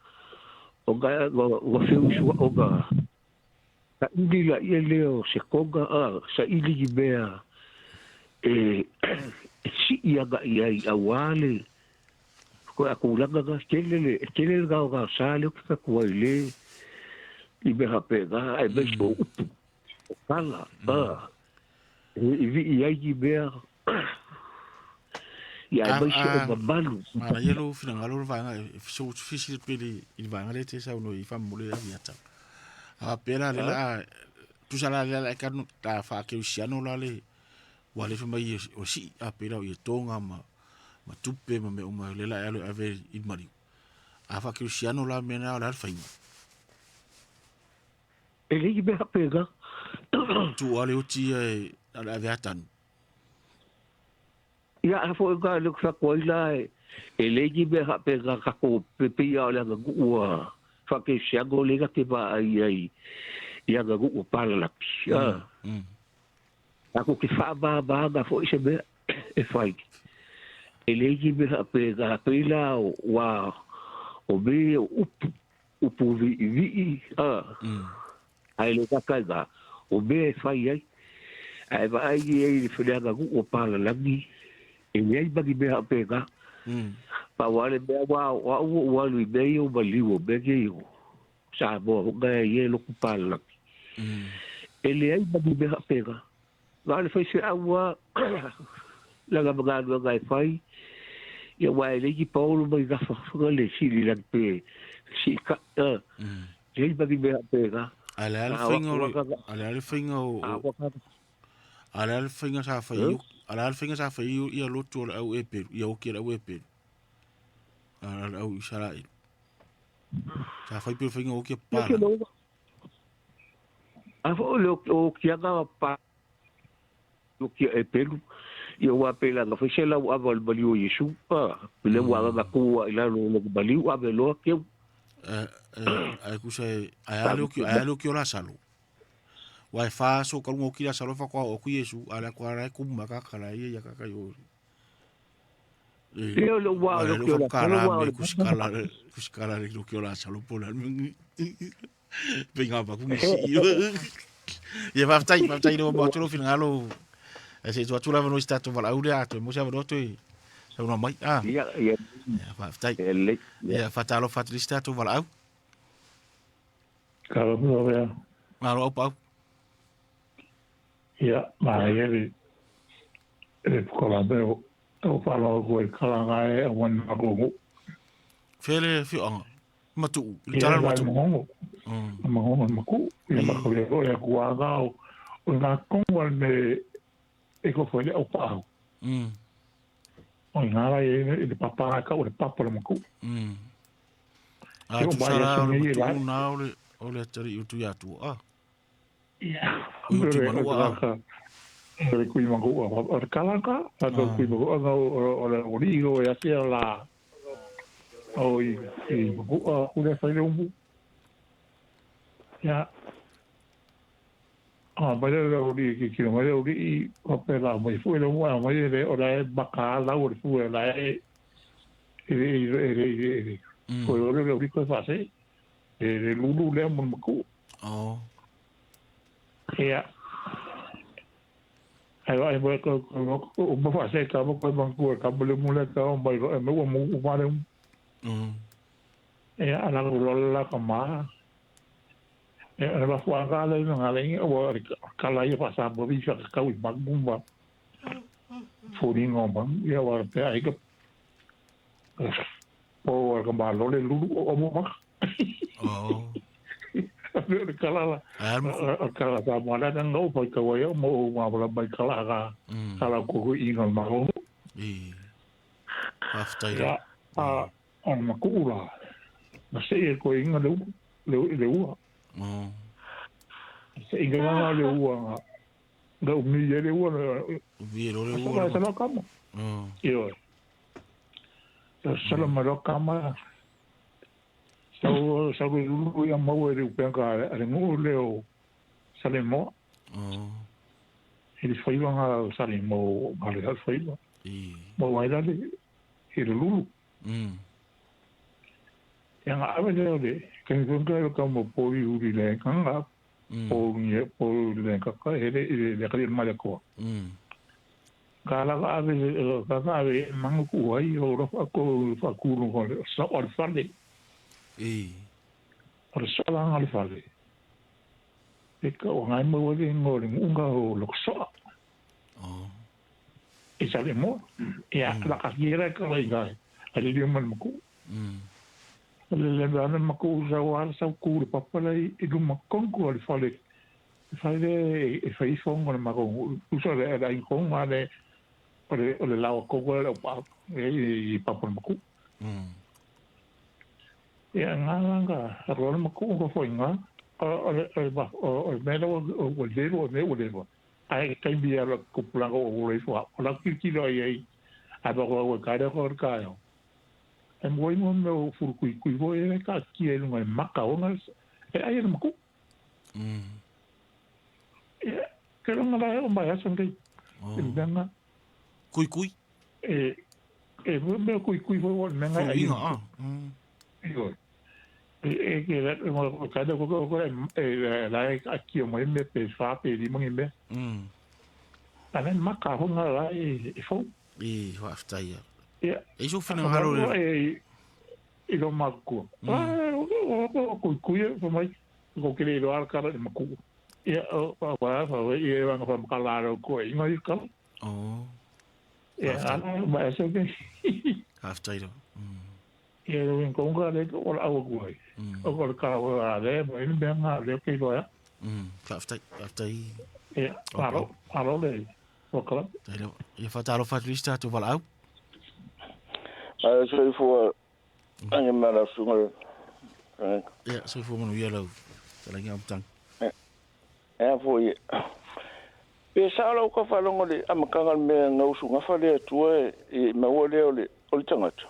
o ga ua feusua o ga saili la ia lea o se koga a saili i mea e sii agaʻi ai auā le koe a kulaga ga tele le tele le gaogaosa lea ou te fai atu ai le i mea faapena aemaise o upu o tala a e vii ai ni mea ia aemaise o mamalu. Manaia lou finagalo le vaega e fesili atu pea i le vaega lea e te saunoa i ai faamolemole Aviata. A faapea la lea o le a tusa la lea o le a e kanu la faakerisiano la le ua le fai mai o sii a pei la o ia toga ma ma tupe ma mea uma lea la e alu e ave i le maliu. A faakerisiano la mea na o le a le faiga? E leai ni mea faapena. Tuu lava le oti ia e ave a tanu. Ia a foi ka le fai atu ai la e leai ni mea faapena tatou pei lava o le aganuu a faakerisiano lea na te vaai ai i aganuu a palalaki. Tatou te faamamaga foi se mea e fai. E leai ni mea faapena pei la ua o mea ia o upu, upu viivii ae le gata i na, o mea e fai ai. Ae vaai i ai i le aganuu o palalagi, e leai ma ni mea faapena. Pau lava le mea aua o au ua ou alu i mea ia o maliu o mea nei o Samoa foi na e i ai lotu palalagi. E leai ma ni mea faapena. Na o le faifeau lava lana ma galuega e fai, ia aua e leai ni paolo ma ni gafa foi le sili lagi pe siita'i, leai ma ni mea faapena. A o le a le faiga o le, a o le a le faiga o, a o le a le faiga sa fai ai, a o le a le faiga sa fai ai ia lotu o le au Eperu, ia oki o le au Eperu, a le au Isaraelu. Sa fai pea le faiga o oki a papalagi. A foi o le okiaga pa okia Eperu, ia ua pei la na fai se lau ava o le maliu o Iesu, a, le ua agaga tu i lalo o le maliu ave loa keu. Ae kusa e, ae a le oki, ae a le oki o Lasalo. Ua e wha aso ka runga oki Lasalo whakoa o ku Iesu, a le ako ara e kumu maka kala ia ia kaka i ori. Ia o le ua o le oki o Lasalo, ua o le kusikala, kusikala le oki o Lasalo po le Pe ngā paku ngi si. Ia whaftai, whaftai le mo atu lo finagalo. E se tu atu lava no i tatou valaau lea atu e mo se avanoa toe saunoa mai. Ah. Ia, ia. Ia whaftai. Ia whatalofa atu le isi tatou valaau. Ka rapu rea. Malo au pau. Ia, manaia le le pokalame o o whaloa koe karanga e a wana makongo. Fele fioanga. Matuu, i le tala o le matuu. Ia, Mangongo. Mangongo maku. Ia maku le o le kuaga o o ngā kongo al me e ko foi le au pāhu. O ngā rai e le papanga ka o le papa le maku. A tu sara o le matuu nā o le o le atari i utu i atua. Ah. Ia. O i utu manua a. O le kui maku o le kalanga, a le kui maku o le o le o e asia la o i i maku a kule whai le umu. Ia. A mai le o li ki ki mai le o li o pe la mai fu le umu a mai le o la e maka la o le fu e la e e e e e ko o le o li ko fa se e le lulu le mo maku. Oh. Ia. Ai ai mo ko ko o mo fa se ka mo ko manku ka mo le mo le ka o mai e mo mo o ma le. Ia ala lo la ka ma. E la fua ka le nga le o ka la ia pa sa mo vi ka ka u ma gumba. Furi ngomba ia wa pe ai ka Po ka ma lole lulu o mo maka. Oh. Me o kala la. Ai ma O kala sa mo la no pa ka wa yo mo ma la mai kala ga. Kala ko ko inga ma ho. I. Faafetai Ya lava. a o ma ku la. Na se e ko inga le le ua. Oh. Se inga nga le ua nga. Nga umi ye le ua na. Umi e lo le Sa ua. sa la kama. Oh. Io. Sa la ma lo kama. Sa sa lu ia mau e le upenga a le ngu le o sa le mo. Oh. E le whaiwa ngā sa le mo ngā le whaiwa. I. Mo wai la le e le lulu. Ia ngā awe leo le, kangi kwenka e ka mo pori uri le kanga, pori po le kaka e le le kari male koa. Ka la ka ave ka ka ave mangu ku ai o ro fa ko fa ku no ko sa o le fale. I. O le sa la ngā le fale. E ka o ngai mo le ngo le ngunga o lo so. Oh. E sa le mo. Ia la ka gira ka la inga. A le le man maku. Le le le maku sa wa sa ku le papa la i lu makonku le fale. Fale e fai fongo le makongu. Uso le la inkonga le o le lawa koko le pa e i papa le maku. Ia ngā ngā ro le maku ko foi ngā. O le o melo o le o me o le. Ai kai bia la kupulanga o le fo. O la kiki lo ai. A ba ko ka re ko ka yo. E mo mo me o furu kui kui vo e ka ki e lunga maka o ngas. E ai e maku. E ke longa la o mai asan ke. E benga. Kui kui. E e mo me kui kui vo o menga ai. Ah. Io. E ke la mo ka de ko ko e la e aki o mo me pe fa pe di mo me. Ana maka ho nga la e fo. I faafetai. Ia. E so fana ngaro le. E i lo maku. Ah, o kui kui e mai ko ke le lo al kala le maku. Ia o pa pa fa e va nga fa kala ro ko i ngai kala. Oh. Ia ana ma so ke. Faafetai lo. Ia lo en konga le o la au ku ai. O ko ka o a le mo i benga le ke lo ya. Faafetai, faafetai. Ia, alo, alo le. O kala. Tai lo. Ia fatalo fatlista tu valau. Ai soifua ange mala sunga. Ia soifua manuia lau. Talaga amtang. E foi. Pe sa lau ka falongo le amakanga me ngausu ngafa le atua e maua le o le o le tangata.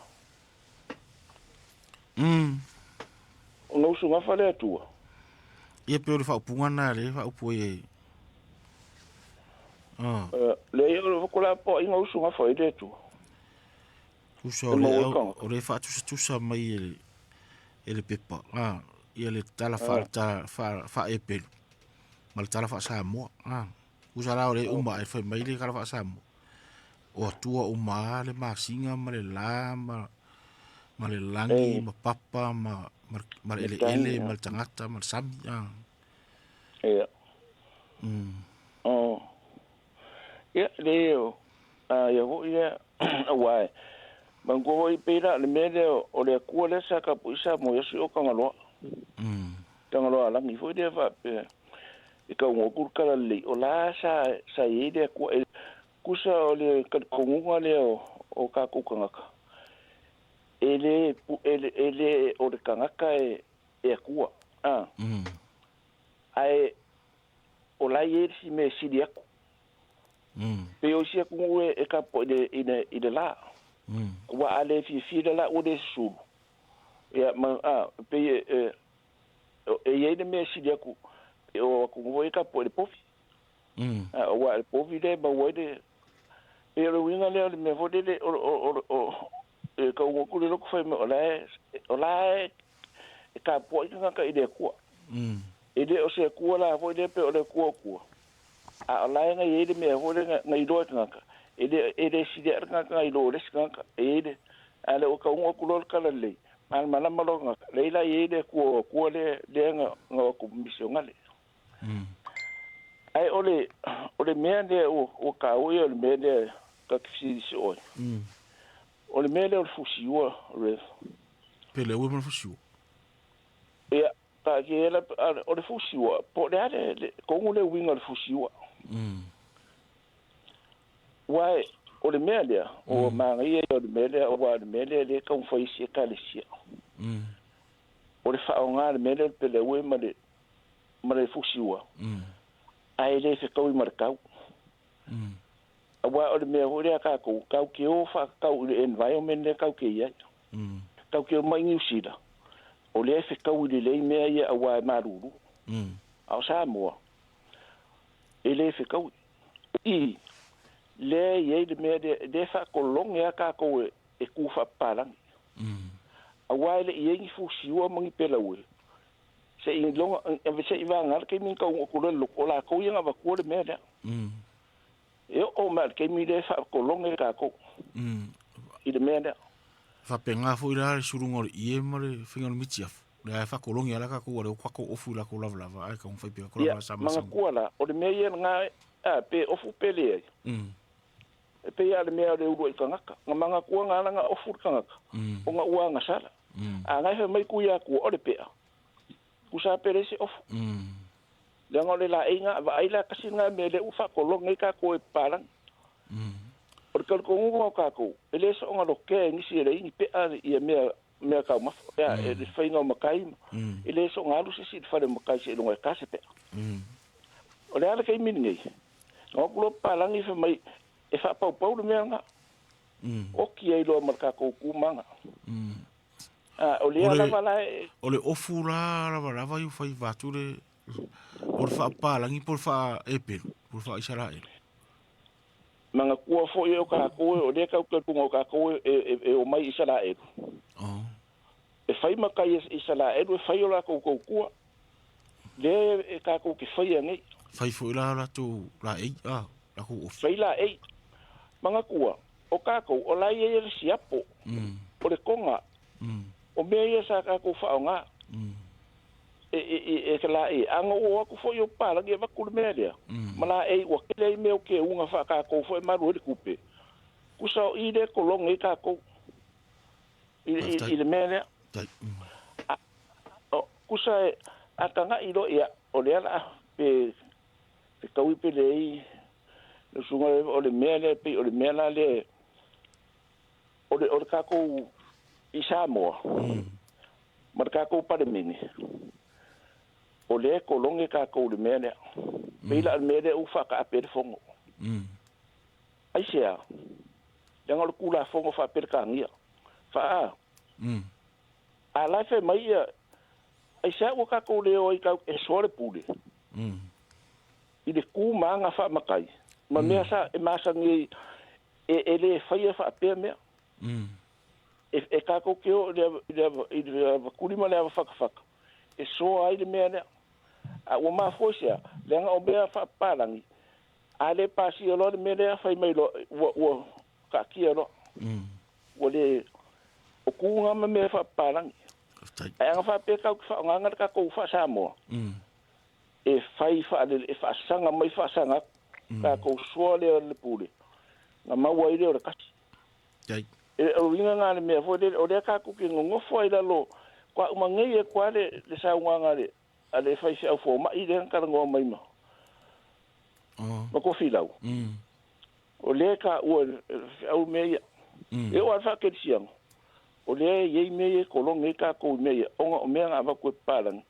O ngausu ngafa le atua. Ia pe o le whaupunga nā le whaupu e. Oh. Le ia o le whakola po i ngausu ngafa e le atua. Tusa o le whaatusa tusa mai e le pepa. Ah, ia le tala wha e pelu. Ma le tala wha Samoa. Ah. Usa la o le uma e whai mai le kala wha Samoa. O atua uma le masinga ma le la ma le langi ma papa ma le ele ele ma le tangata ma le sami. Ah. Ia. Oh. Ia le o. Ah, ia ho ia awai. Mango i pera le mele o le kua le sa ka puisa mo yesu o kangaloa. Kangaloa langi foi le fa pe. E ka ngo ku kala le o la sa sa i le ku kusa o le ka kongunga le o ka ku kangaka. Ele ele o le kangaka e e kua. Ah. Ai o la i si me siliaku. Pe o sia ku e ka po i le la. Ua ale fifi la o le sulu. Ia ma a pe e e ia le me siliaku. O ku ngo e ka po le pofi. A ua le pofi le ma ua le e le winga le le me fo le o e ka ngo ku le loko fa me o la e ka po i ka i le kua. E le o se kua la fo le pe o le kua kua. A o la nga i le me fo le nga i lo ka. E le si le nga i lo le ka e le a le o ka ngo ku lo ka le. Mal mala malo nga le la i le kua kua le le nga nga ku misionga le. Ai ole ole mea le o ka o le mea le ka kisi o. O le mea le o fusiua re. Pele ue ma fusiua. Ia, ta ke ela o le fusiua, po le ale le kongu le uiga o le fusiua. Uae o le mea lea, o magaia o le mea lea, ua o le mea lea le taumafai isi ekalesia. O le faaaoga le mea lea o le peleue ma le fusiua. Ae le fetaui ma le tau. Aua o le mea foi lea tatou, tau ke o faatatau i le environment lea tau ke i ai. Tau ke o mai Niu Sila, o lea e fetaui lelei mea ia auā e malulu. A o Samoa, e le fetaui. I lea e i ai le mea lea, lea e faatologe lava tatou e tu faapapalagi. Auā e le i ai ni fusiua ma ni pelaue, se i loga, se i vaga le taimi na taunuu atu loa i le lotu, o latou ia na avatua le mea lea. E oo mai lava i le taimi lea e faatologe tatou i le mea lea. Faapena foi la le suluga o le ie ma le faiga o le mitiafu, lea e faatologe lava tatou ua le o tatou ofu i latou lavalava ae taumafai pea latou Ia, lavalava sa masani. manatua la, o le mea ia lena, a, pe ofu pe leai. E pei lava o le mea o le uluai tagata. Na manatua na ala na ofu le tagata, ona ua agasala. A na e fai mai ku ia atua, o le pea, tusa pe leai se ofu. Leaga o le laei na, vaai la tasi lena mea lea ua faatologe ai tatou e papalagi. O le talitonuga o tatou, e le soona lokea e nisi e leai ni pea ia mea mea taumafa, ia e le faiga o matai, e le soona alu se isi i le fale o matai seiloga e ta se pea. O le a le taimi lenei, na o atu loa papalagi fai mai e faapaupau le mea lena. Oti ai loa ma le tatou tu maga. A o lea lava la e O le ofu la lavalava i ufai vatu le o le faapapalagi po o le faa-Epelu, po o le faa-Isaraelu. Manatua foi o tatou o lea tau talitonuga o tatou e omai i Isaraelu. E fai matai e Isaraelu e fai o latou tautua. Lea e tatou te faia nei. Fai foi la latou laei, a, latou ofu. Fai laei. Manatua, o tatou, o la e i ai le siapo, o le toga, o mea ia sa tatou faaaoga. E laei. A na ou o atu foi o papalagi e avatu le mea lea, ma laei ua tele ai mea o keuga faa-tatou foi e malu ai le tupe. Tusa o i lea e tologe ai tatou i le mea lea. O, tusa e a tagai loa ia, o lea la pe fetaui pe leai le usuga o le mea lea, pei o le mea la lea o le tatou i Samoa ma le tatou Palemene, o lea e tologe tatou i le mea lea. Pei la o le mea lea ua faataape ai le fono. Aisea? Leaga o le Tulafono faa-Peretania. Faa. A la e fai mai ia, aisea ua tatou le o ai tau e soa le pule i le tu ma aga faamatai ma mea sa e masani ai e le faia faapea mea. E tatou te o i le avatuli ma le avafatafata e soa ai le mea lea. A ua mafua i se a? Leaga o mea faapapalagi, a le pasia loa le mea lea, fai mai loa ua taatia loa. Ua le o kuga ma mea faapapalagi. Ae ana faapea tatou te faaaogaina le tatou faa-Samoa, e fai faalele, e faasaga mai faasaga atu, tatou soa lea o le pule, na maua ai lea o le kasi. E o le uiga lena o le mea foi lele, o lea tatou te nonofo ai i lalo, faatoa uma nei atu lava le saunoaga a le faifeau fomai lea na talanoa mai ma Tofilau. O lea e taua e le feau mea ia. E oo lava i le faakerisiano, o lea e i ai mea ia e kologi ai tatou i mea ia, ona o mea na avatu e papalagi.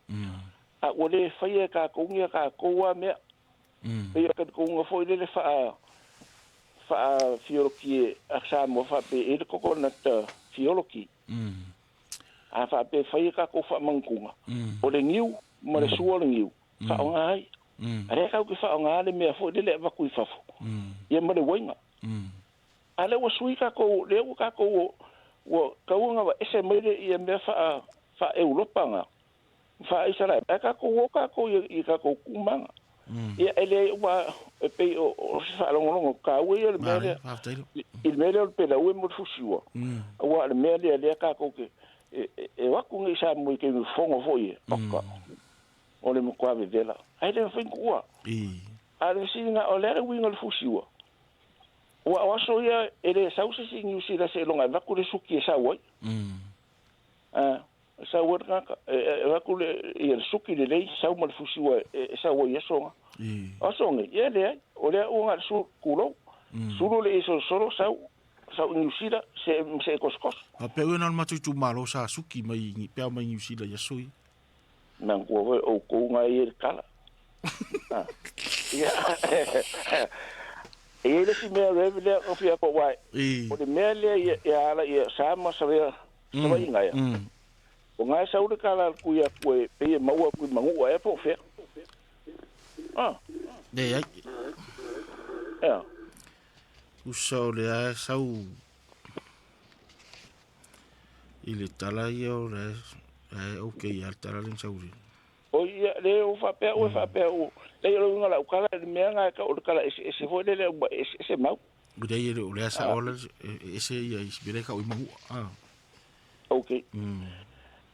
A ua le faia e tatou ni a tatou lava mea. Pei o talitonuga foi lele faa faafioloki a Samoa faapea e i ai le coconut fioloki. A faapea e fai a tatou faamanutuga, o le niu ma le sua o le niu, faaaoga ai. A lea tatou te faaaoga le mea foi lele e avatu i fafo, ia ma le uaiga. A lea ua sui tatou, lea ua tatou ua tau ona ese mai le ia mea faa faa-Europa na, faa-Isaraelu, ae tatou o tatou i tatou kumaga. Ia e leai ua e pei o se faalogologo taua ia o le mea lea. I le mea lea o le pelaue mo le fusiua, aua o le mea lea lea tatou te e o atu nei i Samoa i taimi fofoga foi e, oka, o le matua vevela. Ae le mafai ona tuua. A o le fesili lena, o le a le uiga o le fusiua? Aua o aso ia e le sau se isi i Niu Sila seiloga e avatu le suki e sau ai. Sau ai le tagata, e avatu le, ia le suki lelei, sau ma le fusiua e sau ai i aso na. O aso nei, ia e leai, o lea ua na o le sulu, tulou, sulu le solosolo, sau, sau i Niu Sila, see ma see tosotoso. Faapea ua na o le matou itumalo sa suki mai i peau mai Niu Sila i aso ia. Manatua foi outou na e i ai le tala. Ia, e i ai le isi mea Rev lea na fia atu aua o le mea lea ia ala ia sa ma savea savaiga ia. O na e sau le tala a le Tuiatua e pei e maua atu i Manua ea po o fea. Ah. Leai. Ea. Tusa o lea e sau i le tala ia o lea e okay a le tala lea na sau i O ia, le ua faapea ua faapea ua, leai o le uiga o lau tala, le mea lena e tau o le tala eseese foi lele ua eseese mau. Leai e le o lea sao la e ese ia i si mea lea e tau ai Manua. Ah. Okay.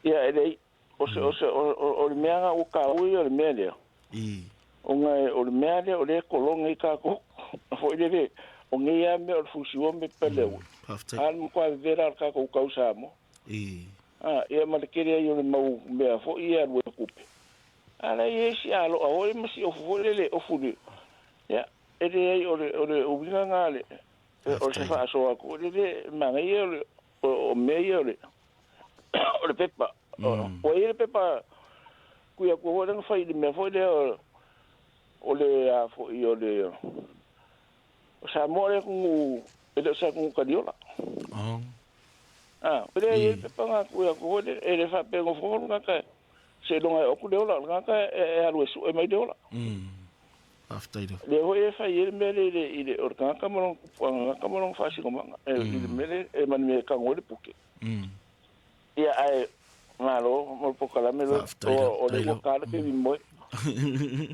Ia e leai, o se, o se, o, o, o le mea lena ua taua ia o le mea lea. I. Ona o le mea lea o lea e kologi ai tatou foi lele, o nei lava mea o le fusiua ma pepele ua. Faafetai. A o le matua vevela o le tatou tau Samoa. I. A, ia ma le tele ai o le mau mea foi ia e alu ai tupe. A la e i ai si aloa foi ma si ofu foi lele e ofu le, ia, e leai o le, o le uiga lena le, o se faasoa atu foi lele, e manaia o le, o mea ia o le, o le pepa. Ua i ai le pepa kui atu foi lea na fai i le mea foi lea o, o le a foi o le, o Samoa le atunuu, e le o se atunuu taliola. Oh. A, o lea e i ai le pepa na kui atu foi lea, e le faapea e nofonofo le tagata seiloga e oo atu le ola, o le tagata e alu e sue mai le ola. Faafetai lava. Lea foi e fai ai le mea lea i le, i le, o le tagata ma lona tupuaga ma lona faasinomaga, e, i le mea lea, e ma le mea e tago ai le puke. Ia, ae malo mo le polokalame loa, Faafetai lava, o lea ua ta le taimi moe.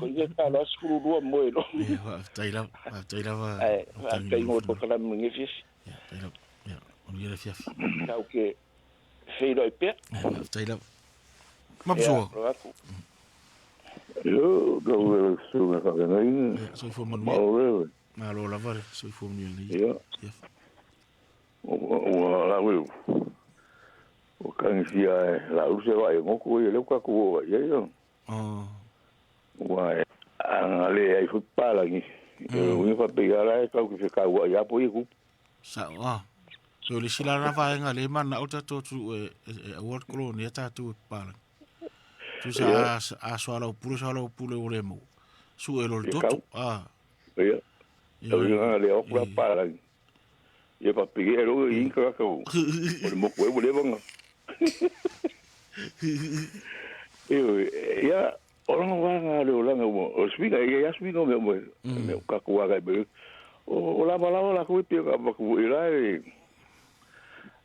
Ko ia ta loa 12 moe loa. Ia, faafetai lava, faafetai lava. Ae, faafetai mo le polokalame i lenei afiafi. Ia, faafetai lava. Ia, manuia le afiafi. Tau ke feiloai pea. Ia, faafetai lava. Mapusoa. Ia, atu. Io, tau le susuga faafeagaiga. Ia, soifua manuia. Malo le. Malo lava le soifua manuia lenei. Ia. Ia. Ua lau e ua kagisia e lau se vaai goku ia lea ua tatou oo ai i ai. Oh. Ua e aga le ai foi papalagi. E uiga faapei lava e tau ke fekauai lava po o ia kupu. Sao a. So le isi la na vaega le manao tatou atunuu e e aua le kolonea tatou e papalagi. Tusa a a soalaupule soalaupule ua le maua. Sue loa le toto. A. Ia. Ia le oku la papalagi. Ia papei e lo i ka ka o le moku e ua leva nga. Ia o langa wanga le o langa o swinga ia swinga o me me ka ku aga be o lava lava la ku pe ka ku i la e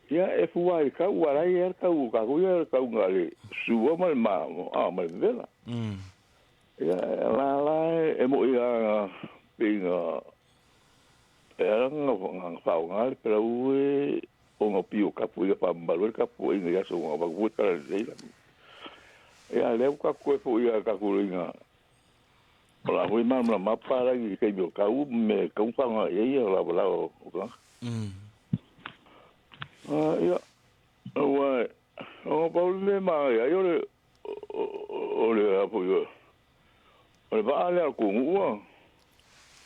ia e fua i ka ua lai e ka u ka ku ia ka u nga le sua ma le ma a ma le vela. Ia la la e mo ia pe nga E ala nga nga whaonga le pera ue o nga pio kapu i ka malu e kapu i nga aso nga waku e tara le E a leo ka koe fo ia ka kuro inga. O la hui mana mana mapa rangi kei meo kau me kau whanga e ia o la wala o ka. Ia, ua o nga pauli me maa ia i o le o le apo i o le vaa lea ko ngua.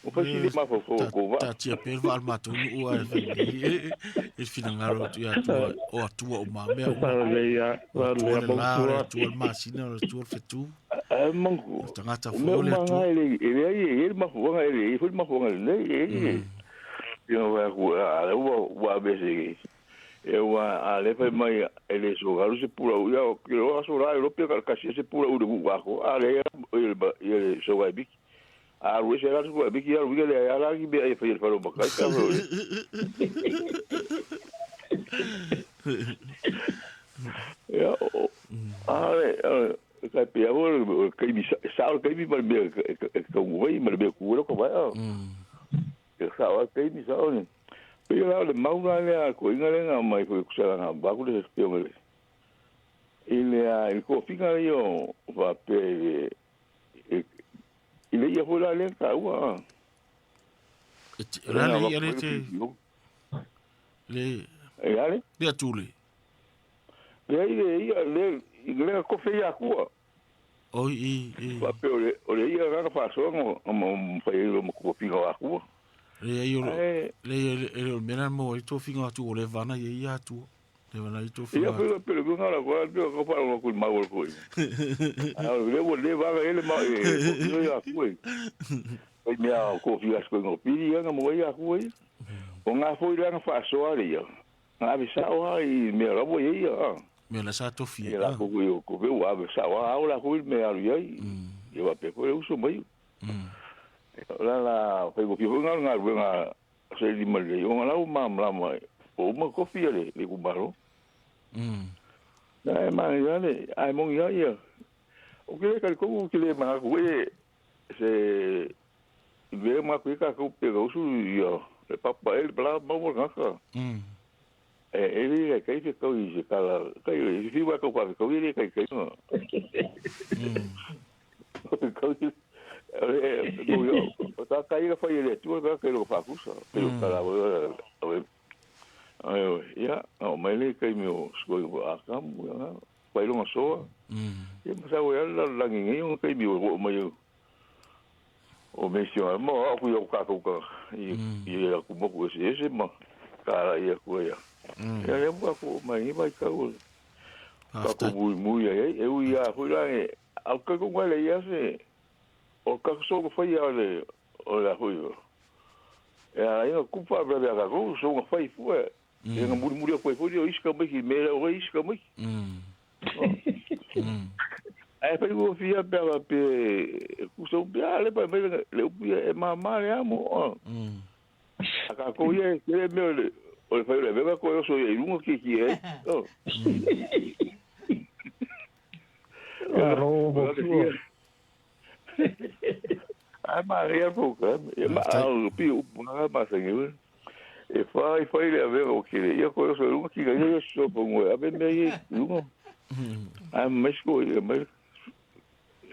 O fai sili mafaufau o kou vaa. Taatia pea le vaa o le matou nuu ae fai mai e finagalo atu ia Atua, o Atua uma, mea uma. O Atua le la, o le Atua le masina, o le Atua le fetu. Ae mangu. O le tagata foi o le Atua. O mea uma e leai e i ai le mafuaaga, e leai foi le mafuaaga lelei. E i ai fai atu, a lea ua aveese e ua a lea fai mai e le sogalu se pula u ia o ke loa aso la e lope ka kasi se pula u le ku ako a le ia le soga e biki. A alu ese la sukua miki alu ika le ala ki mea e whai wharo makai ka wharo. Ia, o, ale, kai pia ho, kai mi, sa o kai mi ma le mea e kaungu mai, ma le mea kuura ko vai. E sa o kai mi sa o ni. Pei la o le mauna lea, ko inga le ngā mai ko kusala ngā baku le pia o le. I le a, i ko finga le o, wha pe, i le ia foi la lea taua. E te, la le ia le te, le, E ale? le atu le. Le le ia le le ko fe ia kua. Oi i i. Pa pe o le ia ga fa so ngo mo fa ia mo ko pinga wa kua. Le ai o le le mena mo i to finga atu o le vana ia ia atu. Le vana i to finga. Ia pe pe le ngala ko pe ko pa lo ku mau ko. A le wo le va ele ma e ko ia ku. Ai mea ko finga ko ngo piri ia mo ia ku. O ngā foi langa faasoa le ia. Ngā ave sao ha i mea lavo ia ia. Mea la sa tofi. Ia la ko ko ko pe ua ave sao ha au la ko mea alu ia. Ia wa pe ko le uso mai. La la fai ko fi ngā ngā ngā se li mal le o ngā ma ma ma o ma ko fi le le ku baro. Na ma ia le ai mo ia ia. O ke ka ko ke le ma ko e se ve ma ko ka ko pe uso ia. Le papa ele bla ma mo ngaka. E ele kai fe ko i se kala kai i fi wa ko pa ko ile kai kai no. Ko i ele ko yo ta kai ga fa ile tu ga kai lo fa kusa pero kala o ai ya o mai le kai mi o sko i a kam ya pai lo so. Ia ma sa o la la ngi o kai mi o mai o me si mo a ku yo ka ku ka i i ku mo ku se se ma ka ia ku ia ia le mo ku mai ni vai ka u ka ku mu mu ia e u ia ku la e au ka ku le ia se o ka so ku fa ia le o la hu yo e a ia ku pa ba ka ku so ku fa i fu e nga muri muri ku fu yo iska mai ki me o iska mai ai fa go fia pe pe ku so bia le pa me le u e ma ma le amo a ka ko ye ke me le o fa le be ko so ye lungo ki ki e o ro bo a ma ria po ka e ma o pi u ma ma sa ngi e fa i fa le ave o ki le ye ko so lungo ki ga ye so po ngo a be me ye lungo a me sko me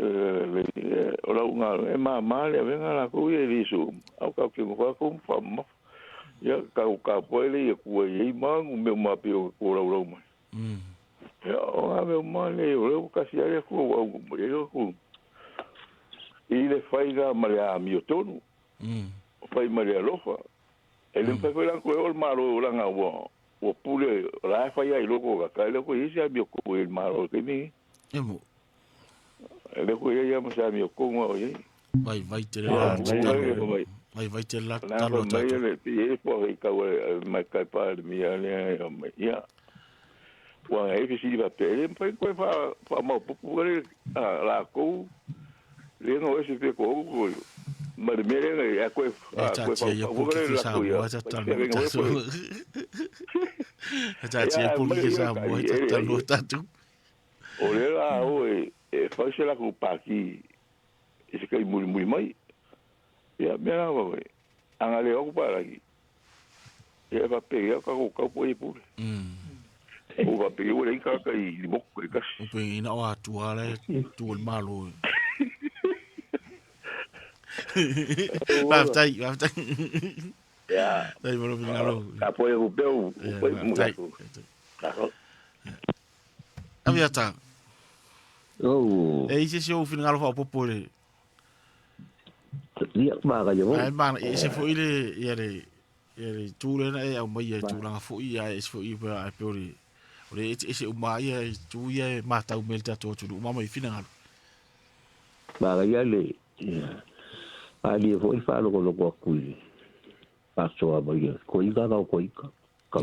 o la unga e ma ma le venga la ku ye lisu au ka ki mo ko fa ma ya ka ka po le ku ye ma me ma pe o ko la la ma ya o a me ma le o ka si ale ku o ye ku i le faiga ma le a mi tonu fai ma le alofa e le fa la ko o maro la nga wo o pule la fa ya i loko ka le ko isi a mi ko el maro ke mi e mo le ko ia ma sa mi ko ngo ye vai vai te la vai vai te la talo ta le e po i ka ma ka pa mi ale ia wa e fi si va pe le pa ko fa fa ma pu pu le la ko le no e se pe ko ko ma le mere a ko a ko fa ko le la ko ia ta ta po ki sa mo ta lo ta tu o le la o e fa se la ko pa ki e se kai muri muri mai ia me la va anga le o pa ki ia va pe ia ka ko ka po i pu o va pe o le ka ka i mo ko ka o pe ina o atua le tu el malo va tai ia dai mo lo ka po e o pe o mo ka avia ta oh e ise se o finalo fa popo le ia ma ga yo ai ma e se fo ile ia le tu le na e au mai e tu langa fo ia e se fo i pa pe o le e se o ma ia e tu ia ma tau mel ta to tu ma mai finalo ma ga ia le a le fo i fa lo lo ku i pa so a mai ko i ga ko i ka ka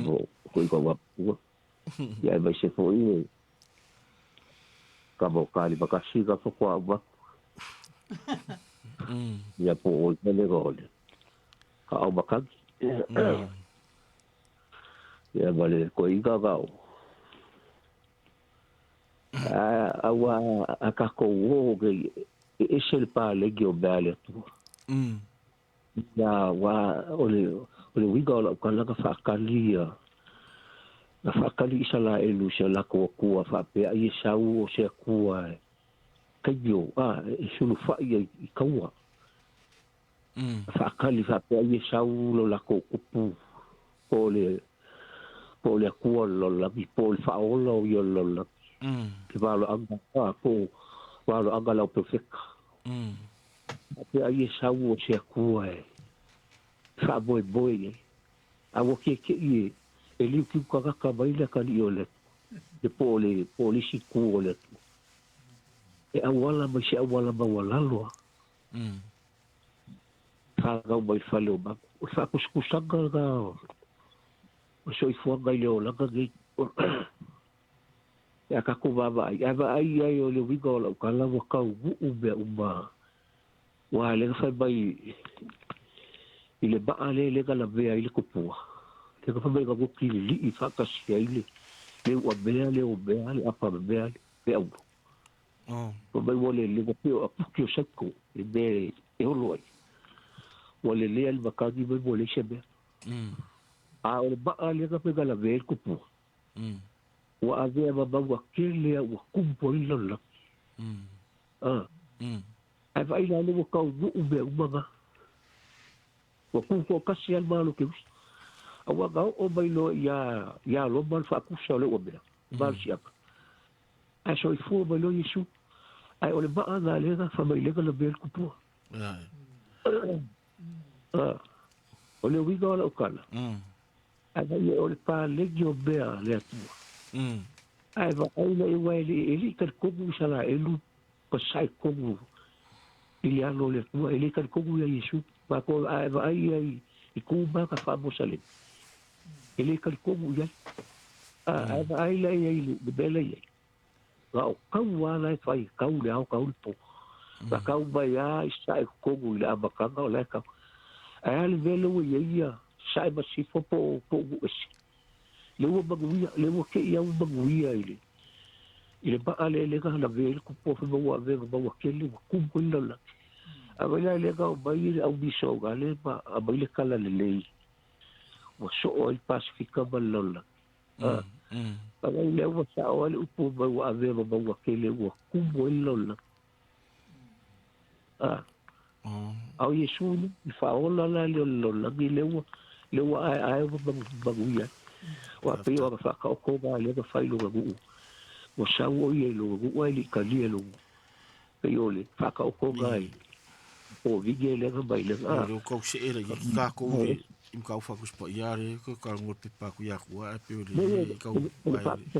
ko i ka wa ia mai se fo i ka mo ka li bakasi ka fo kwa ba ia po o le go le ka au bakaki ia vale ko i ga ga a wa a ka ko wo ke e se le pa le gi o ba le tu ia wa o le wiga o ka la ka fa ka li na whakali isa la e lusia la ko kua whapea i sau o se kua kai yo a e sulu whai i kaua whakali whapea i sau lo la ko kupu o le Po o le Atua o le lalolagi, po o le Faaola o ia o le lalolagi. Le valoaga, a, po o valoaga lau profeta. Faapea ai e sau o se Atua e faamoemoe i ai. A ua tietie e, e liukiu tagata mai le atalii o le Atua, le po o le, po o le isi itu o le Atua. E auala mai se auala maualalo lava. Fanau mai le fale o manu. O le faatusatusaga lena o le soifuaga i le olaga nei. Pe a tatou vaavaai, ae vaai i ai o le uiga o lau tala ua taunuu mea uma. Aua lea na fai mai i le maa lea lea na lavea ai le tupua, lea na fai mai na goti lilii faatasi ai le le uamea, le omea, le apamea, le aulo. Fai mai ua lele, ua pei o apuki o saiko i mea e olo ai. Ua lelea le matagi mai ua leai se mea. A o le maa lea na fai na lavea ai le tupua, ua avea ma maua tele a ua tumu ai le lalolagi. Ae vaai la lea ua taunuu mea uma na. Ua tu toatasi lava le Malo o Keriso. Aua na oo mai loa ia, ia Roma le faatusa o le uamea, le malosiaga. Ae soifua mai loa Iesu. Ae o le maa na lea na fai mai lea na lavea le tupua. O le uiga o lau tala, ae vaai o le paleni o mea a le Atua. Ae vaai la aua e le i talitonu Isaraelu ma sae tonu i le alo o le Atua, e le talitonu ia Iesu. Matou ae vaai ia i ku ma ka faamosalemi, e le talitonu i ai. Ae vaai la i ai i le mea la i ai. Na o kau lava la e fai, kau le ao, kau le po. Na kau mai lava i sae totonu i le amataga o la e kau. Ae a le mea lea ua i ai ia sae ma sifo po o po o nuu ese. Lea ua manuia, lea ua te i lava ua manuia i le i le maa lea lea na lavea ai le tupu fai mai ua avea ma maua tele ua tumu ai le lalolagi. A vai la lea na omai le au misionale ma aumai le talalelei ua soo ai le Pasefika ma le lalolagi. A vai lea ua sao ai le upu mai ua avea ma maua tele ua tumu ai le lalolagi. A o Iesu nei, i faaola la lea o le lalolagi lea ua lea ua aeae ua manuia ai. Aua pei o ana faataotoga lea na fai i lona nuu, ua sau o ia i lona nuu ae le i talia e lona nuu. Pei o le faataotoga i Kovine lea na mai lea. O lea kau see la i kākou i i kau whakus pa ia re ko ka ngol pe pa ku ia ku a pe o le kau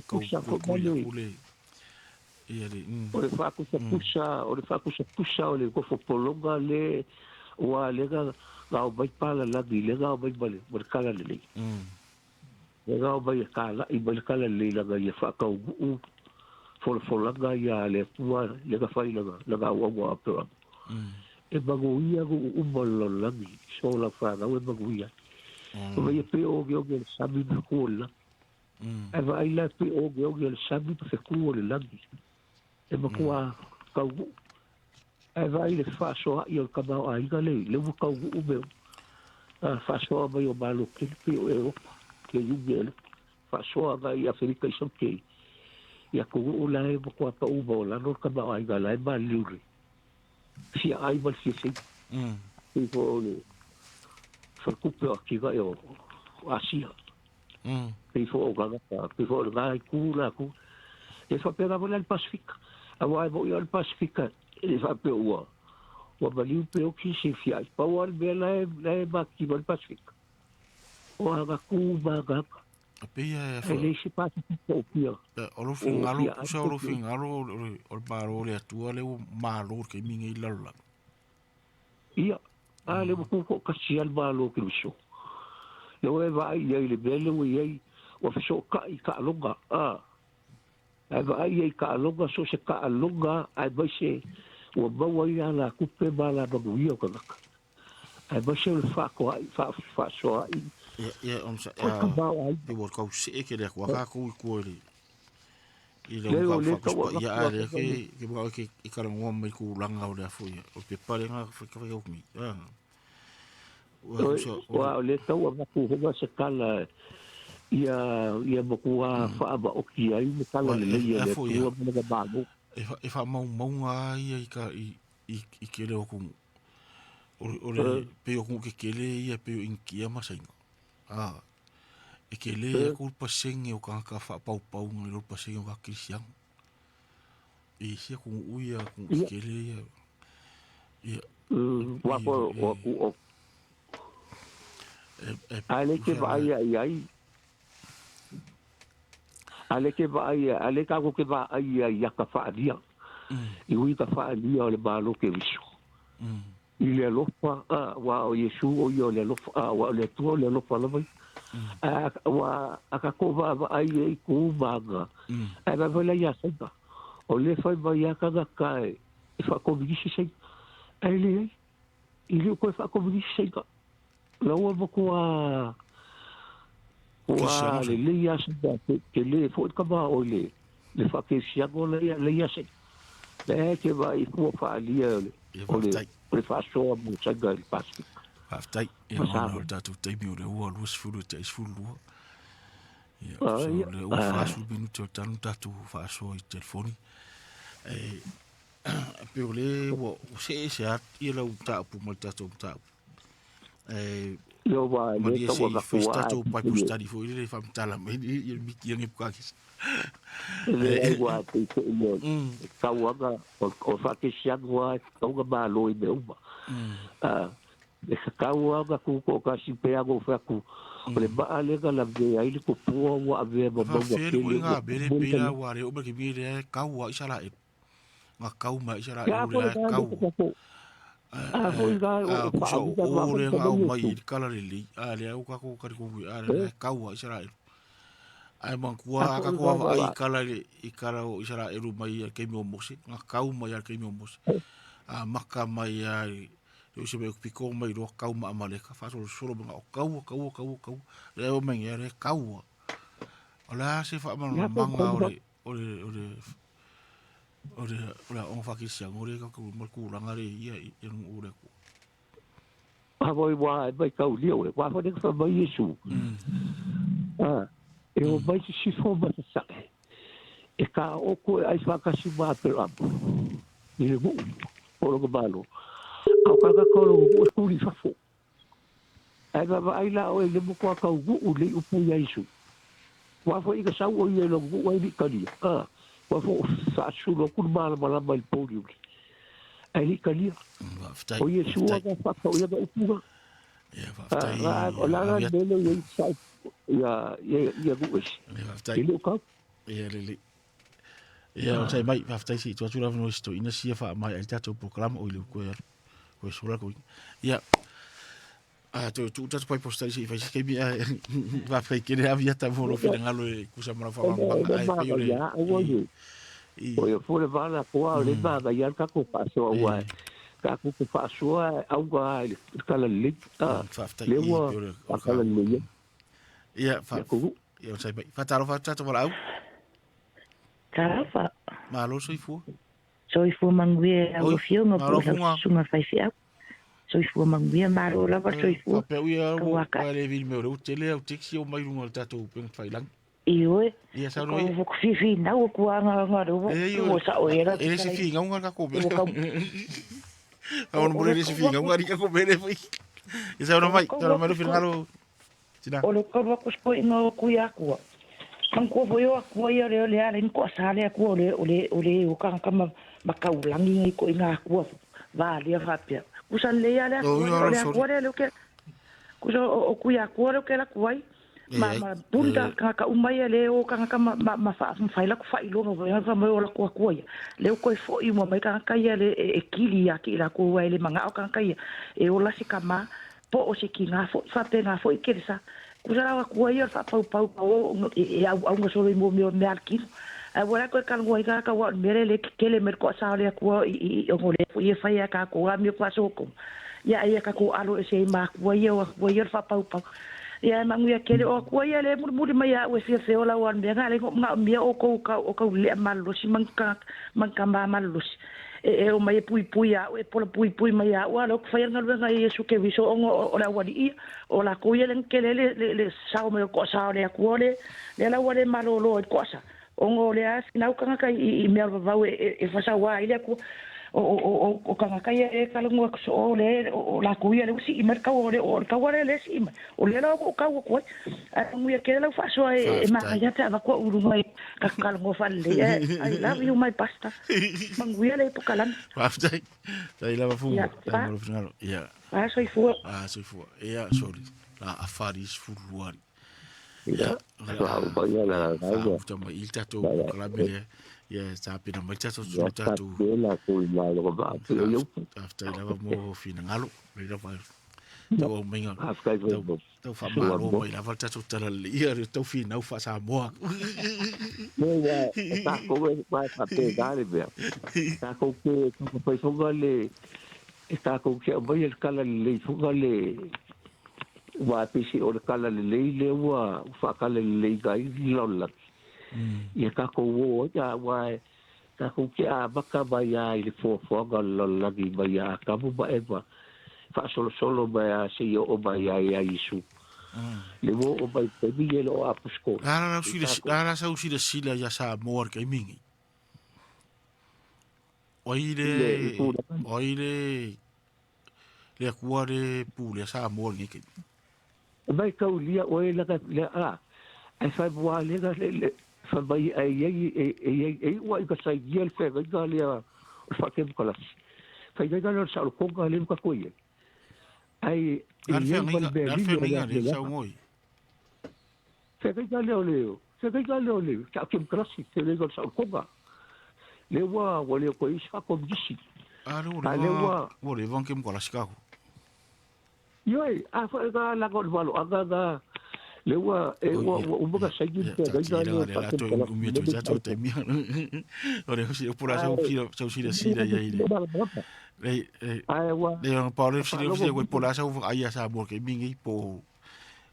kau ku ia ku le ia le O le faapusapusa, o le faapusapusa o le nofo pologa le ua le na na omai palalagi le na omai ma le ma le talalelei. Le na omai e tāla'i mai le talalelei laga ia faataunuu folafolaga ia a le Atua le na fai lana lana auauna o Aperamo. E manuia nuu uma o le lalolagi so lau fanau e manuia ai. Fai mai e pei o ogeoge o le sami ma fetu o le lagi. Ae vaai la e pei o ogeoge o le sami ma fetu o le lagi. E matua taunuu. Ae vaai i le fefaasoaai o le tamaoaiga lea i le ua taunuu mea uma. A faasoa mai o Malo tele pei o Eropa, le Iuni Eropa, faasoa agai i Aferika i Saute i atunuu la e matua pau maualalo le tamaoaiga la e maliliu le fia ai ma le fia seila. Pei foi o le faletupe o atinae o Asia. Pei foi o tagata, pei foi o lena itu la atu. E faapena foi la le Pasefika. Aua e moni lava le Pasefika e le faapea ua ua maliu pe oti se fia ai. Pau lava le mea la e la e makiki mai le Pasefika, o agatu ma agaga. A pei e E leai se Pasefika o fia O lou o finagalo, fia ai pusa o lou finagalo o le o le Malo o le Atua lea ua malo i le taimi lenei i le lalolagi. Ia, a lea ua tutoatasi lava le Malo o Keriso. Lea ua e vaai i ai i le mea lea ua i ai, ua fesootai i taaloga, a, ae vaai i ai i taaloga, so o se taaloga aemaise ua maua ai alatupe ma alamanuia o tagata, aemaise o le faatoai, faasoaai Ia, ia, ona sa, o le ia, tamaoaiga. pe ua tau see tele atu a kākou i tua i le, i le Lea o mataupu lea tau faatuspa ia avatu ae lea atu ke, nei. ke manao ke i talanoa mai tulaga o le a foi, o le pepa lea na fai fai atu nei. A, ua tusa o le Aua o lea tau avatu foi se tala ia ia matua faamaoti ai le ua e talalelei a a le foi ia Atua ma lana Malo. e fa e faamaumauga lava ia i ka i i i tele o atunuu. O le o le pei o atunuu tetele ia pei o Initia ma Saina. A, E tele atu le pasene o tagata faapaupauga i lo le pasene o tagata kerisiano. I isi atunuu ia, atunuu tetele ia. Ia. Ua ko o ku o. A le ke vaai ai ai. A le ke vaai a le ka ko ke vaai ai ia ka faalia. I ui ka faalia o le malo ke viso. I le alofa, aua o Iesu o ia o le alofa, aua o le Atua o le alofa lava ia. Aua a tatou vaavaai i ai i ku maga, ae vaavaai la ia Saina, o lea e fai mai lava tagata e faakominisi Saina, ae leai, e le o toe faakominisi Saina. La ua matua ua lelei lava Saina, tele foi le tamaoa i le faakerisiano la ia Saina. Lea e te vaai fua faaalia o le, o le, o le faasoa mo Saina i le Pasefika. Faafetai. Ia, ona o le tatou taimi o lea ua 20 e tai 12. Ia, so lea ua 40 minute o tanu tatou faasoa i telefoni. E, pe o le ua see ese atu ia lau mataupu ma le tatou mataupu. E, Io wa le malie tau se i aga fai se kua tatou Bible study foi lele e faamatala mai ia le miti ange pukakisa. Le ai wa te te mo tau aga o whakesiano a tau ga malo i me uma. E tau aga ku ko ka si pe ago fa ku o le maa le ga la ve ai le kopua ua avea ma Fa maua fele kele ko ua inga bele mo pela ua le o me ke mi le kau a isala e nga kau ma isala e Ya le ko le a ga kau. le ko a foi ga o A kusa fa o ga ma o ko le ko nga au mo mai tu. i kala le li a le au ka ko ka ko a le kau a isala e. Ai manatua A a foi ka ga vaai ga i kala le i kala o Isaraelu mai ia le taimi o Mose, nga kau mai ia le taimi o Mose. A maka mai ia i le use mai piko mai loa kau ma Amaleka, faasolosolo mai o kaua, kaua, kaua, kaua. Le o mai ia le kaua. O le a se Ya ko faamalamalamaga ko o le o le o le o le o le aoga faakerisiano le ka ma le tulaga le ia i le nuu le Atua. A foi wa mai kau lia o wa foi fa mai Yesu. A e o mai se sifo ma se sae. E ka o ko ai fa ka si ma pe ap. I le nuu o lo malo. A ka ka ko lo o tuli fafo. Ai va va ai la o e le mo ko ka u le u pu ia Yesu. Wa foi ka sau o ia lo nuu ai li kalia. A wa fo sa su lo ku ma ma la mai poli. Ai li kalia. Faafetai. O Yesu Faafetai. ka fa ka o ia ka upuga. Ia, faafetai. O la Aviat. mele ia sa ia ia ia gu es. Ia, faafetai. I le ka. Ia, lelei. Ia, o tai mai, faafetai se i tuu atu le avanoa i se toeaina sia faamaea ai le tatou polokalama o i le uku e alu. Koe sola koe. Ia, a toe tuu tatou Bible study se i fai se taimi ae faafetai tele Aviata mo lou finagalo e tusa ma lau faamalamalamaga ae pei o le ia aua i ye. i O ia fule vala koa o le ma ga ia ka ko faasoa ua. Ka ku ku faasoa au ga i le kala le. Ah, faafetai le i ua pei o le o le kala ka. le ia. Ia, fa Ia ku. ia o tai mai. Faatalofa atu tatou valaau. Talofa, Malo soifua. soifua manuia lau Oi, afioga po malo o lau funga. susuga faifeau. Soifua manuia, malo lava soifua. Faapea ui Ka ua waka. ua le vili mea o le ute lea au taxi o mai luga o le tatou upega tafailagi. I oe, Ia o saunoa ka ia. fifi nau ku anga anga le E ua io sa o era e le se figauga le tatou ua mea. kau A o ono mo le le se kau aku figauga ni tatou mea le foi. Ia saunoa o le mai, kau saunoa mai aku le finagalo tina. o le kau aku sko inga o kui akua. Mang ko foi o akua ia le le ale ko sa le akua o le o le o le o ka ka ma ma kaulangi ngai ko inga akua va le fa pia. Kusa le ia le O akua ia o alo le sorry. akua le le ke kusa o kui akua le ke la kuai. E Ma ai. ma bunda E ka ka umai le o ka ka ma ma ma fa fa la ku fa ilonga wa fa mo la ku akua ia. Le o koe foi mo mai ka ka ia le e kili ia ki la ku wa le manga o ka ka ia. E o la se ka ma po o se ki ngā fo fa pe ngā fo i kere sa. Kusa la akua ia fa pau pau pau e au au nga solo i mo meo me al kino. A wala koe ka ngoi ka ka wa mere le kele mere ko sa le akua i o ngole fo i fa ia ka ko a mi ko so ko. Ia ia ka ko alo e se ma akua ia o akua ia fa pau pau. Ia mangu ia kele o akua ia le muri muri mai ia ue fia feo la wa me nga le nga mea o ko ka o ka le malosi man ka man ka ma malosi. E e o mai e pui pui a e pola pui pui mai a ua lo fa nga nga Yesu ke viso o o la wali ia o la ko ia le kele le le le sao me ko sao le akua le le la wa le malolo e ko sa. O ngo le a sinau kanga ka i mea vavau e e fasa wa i le akua. O o o o o tagata ia e talanoa atu soo o le o latou ia lea ua sii mai le taua o le o le taua lea lea e sii mai. O lea la ua ou tau atu ai. Ae manuia tele lau faasoa e e manaia pe a avatu au i luga i tatou talanoa faalelei ae I love you my pastor. Manuia le pokalame. Faafetai. Faafetai lava Fumu. Ia, Faafetai mo lou finagalo. Ia. A soifua. A soifua. Ia, sorry. La a fari 12 ali. Ia, faauma ia la la ia. Faamuta mai i le tatou polokalame lea. Ia, tapena mai tatou Ia, tunu tatou. la ko i la lo ba pe yo. Faafetai lava mo finagalo. Mai lava tau aumaiga. Faafetai foi mo. Tau faamalo mai lava le tatou tala lelei. Ia, tau finau faa-Samoa. Me ia, e tākou e wā whapēnā le mea. Tākou ke whakapai whanga le, e tākou ke aumai e le kala lelei whanga le, wā pisi o le kala lelei le ua whakala lelei ngai le lalolagi. Ia tākou o ai, a wā e tākou ke a maka mai a i le foafoaga o le lalolagi mai a Atamu ma Eva, faasolosolo mai a se i oo mai a ia Iesu. Le ua oo mai taimi e le o aposetolo. La la la la sau silasila ia Samoa i le taimi lenei. O ai le o ai le le Atua le pulea Samoa i lenei taimi. Mai taulia oe laka le a ai fai mua le ga le le fai mai ai ai e ai e ua i ka sai ia le feagaiga lea o le faakemokalasi. Faiga lea o le saolotoga lea ua tatou i ai. Ai e Le a le i ai ma le feagaiga mea le a le lili o le feagaiga lea le e aga. saunoa ai. Feagaiga lea o le feagaiga lea o le faakemokalasi, feagaiga o le saolotoga. Lea ua ua le toe i ai se faakomunisi. A lea ua A lea leva ua ua leva ona kemokalasi tatou. Ioe, a foi ga laga o le valoaga ga le ua e Oi, ua ia, ua uma ia, ka saini ia, le taatia feagaiga i lea laga o lea la toe faakemokalasi umi le atu i le tatou saolotoga. taimi. O le usi o pula sau Ae sila sau sila sila ia i le le le ae ua le ona pau le sila faalogo sila koe pula sau ai a Samoa ke mingi po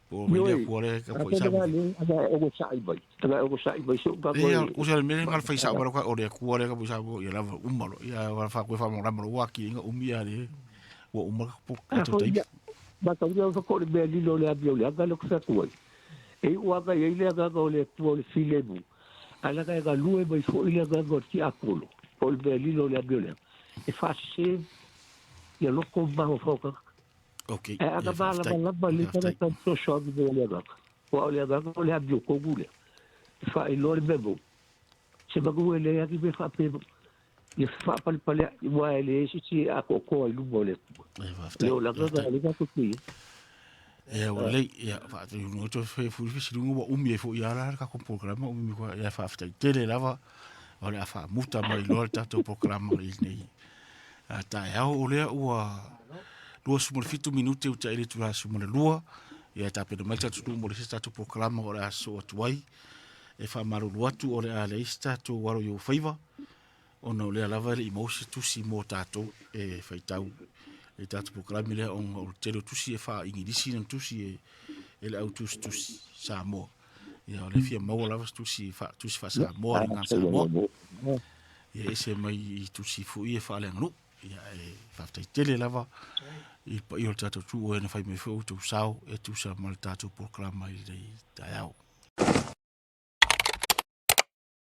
po mai le Ioe, akua le ka a po i tele Samoa. ga le aga e ogo sa'i mai, aga e ogo sa'i mai so ka Le koe ia usa le mele ngal fai sa aga maro ka o le akua le ka po i Samoa ia lava uma lo ia wa fa koe fa mo rama lo wa ki inga umi a le ua uma ka po a tatou foi taimi. ia ma ka uia fa ko le mea lilo le abi o le aga le ko fa kuai. E u aga i le aga o le atua o le filemu. A laga e galue mai foi le agaga o le tiapolo, po o le mea lilo o le amio lea, e faasese ia loko ma mafaufau o tagata. Okay, Ae ana ia faafetai, malamalama le faafetai. tagata i fesoasoani mai o le agaga, aua o le agaga o le amio tonu lea, e faailoa le mea moni. Se manu e leai agi mea faapea, ia faapalepalea'i, aua e leai se isi e atoatoa i luma o le Atua. Ia O faafetai, le olaga faafetai. lena o lea tatou te i ai. Ia ua lelei, ia faatonu atu fe fuli fesiliga ua umi ai foi ia la le tatou polokalame umi koa ia faafetai tele lava o le a faamuta mai loa le tatou polokalame i lenei a taeao o lea ua 27 minute ua ta'i le itula 12 ia tapena mai le tatou nuu mo le isi tatou polokalame o le a sosoo atu ai e faamalulu atu o le a leai se tatou alo i ou faiva ona o lea lava e le i maua se tusi mo tatou e faitau i tatou polokalame lea ona o le tele o tusi e faa-Igilisi na tusi e, e le au tusitusi Samoa. Ia o lea fia maua lava se tusi fa, tusi faa-Samoa le gagana Samoa. Ia ese mai i tusi foi e faaleaganuu. Ia e faafetai tele lava i le paia o le tatou tuu e na fai mai foi outou sao e tusa ma le tatou polokalame i lenei taeao.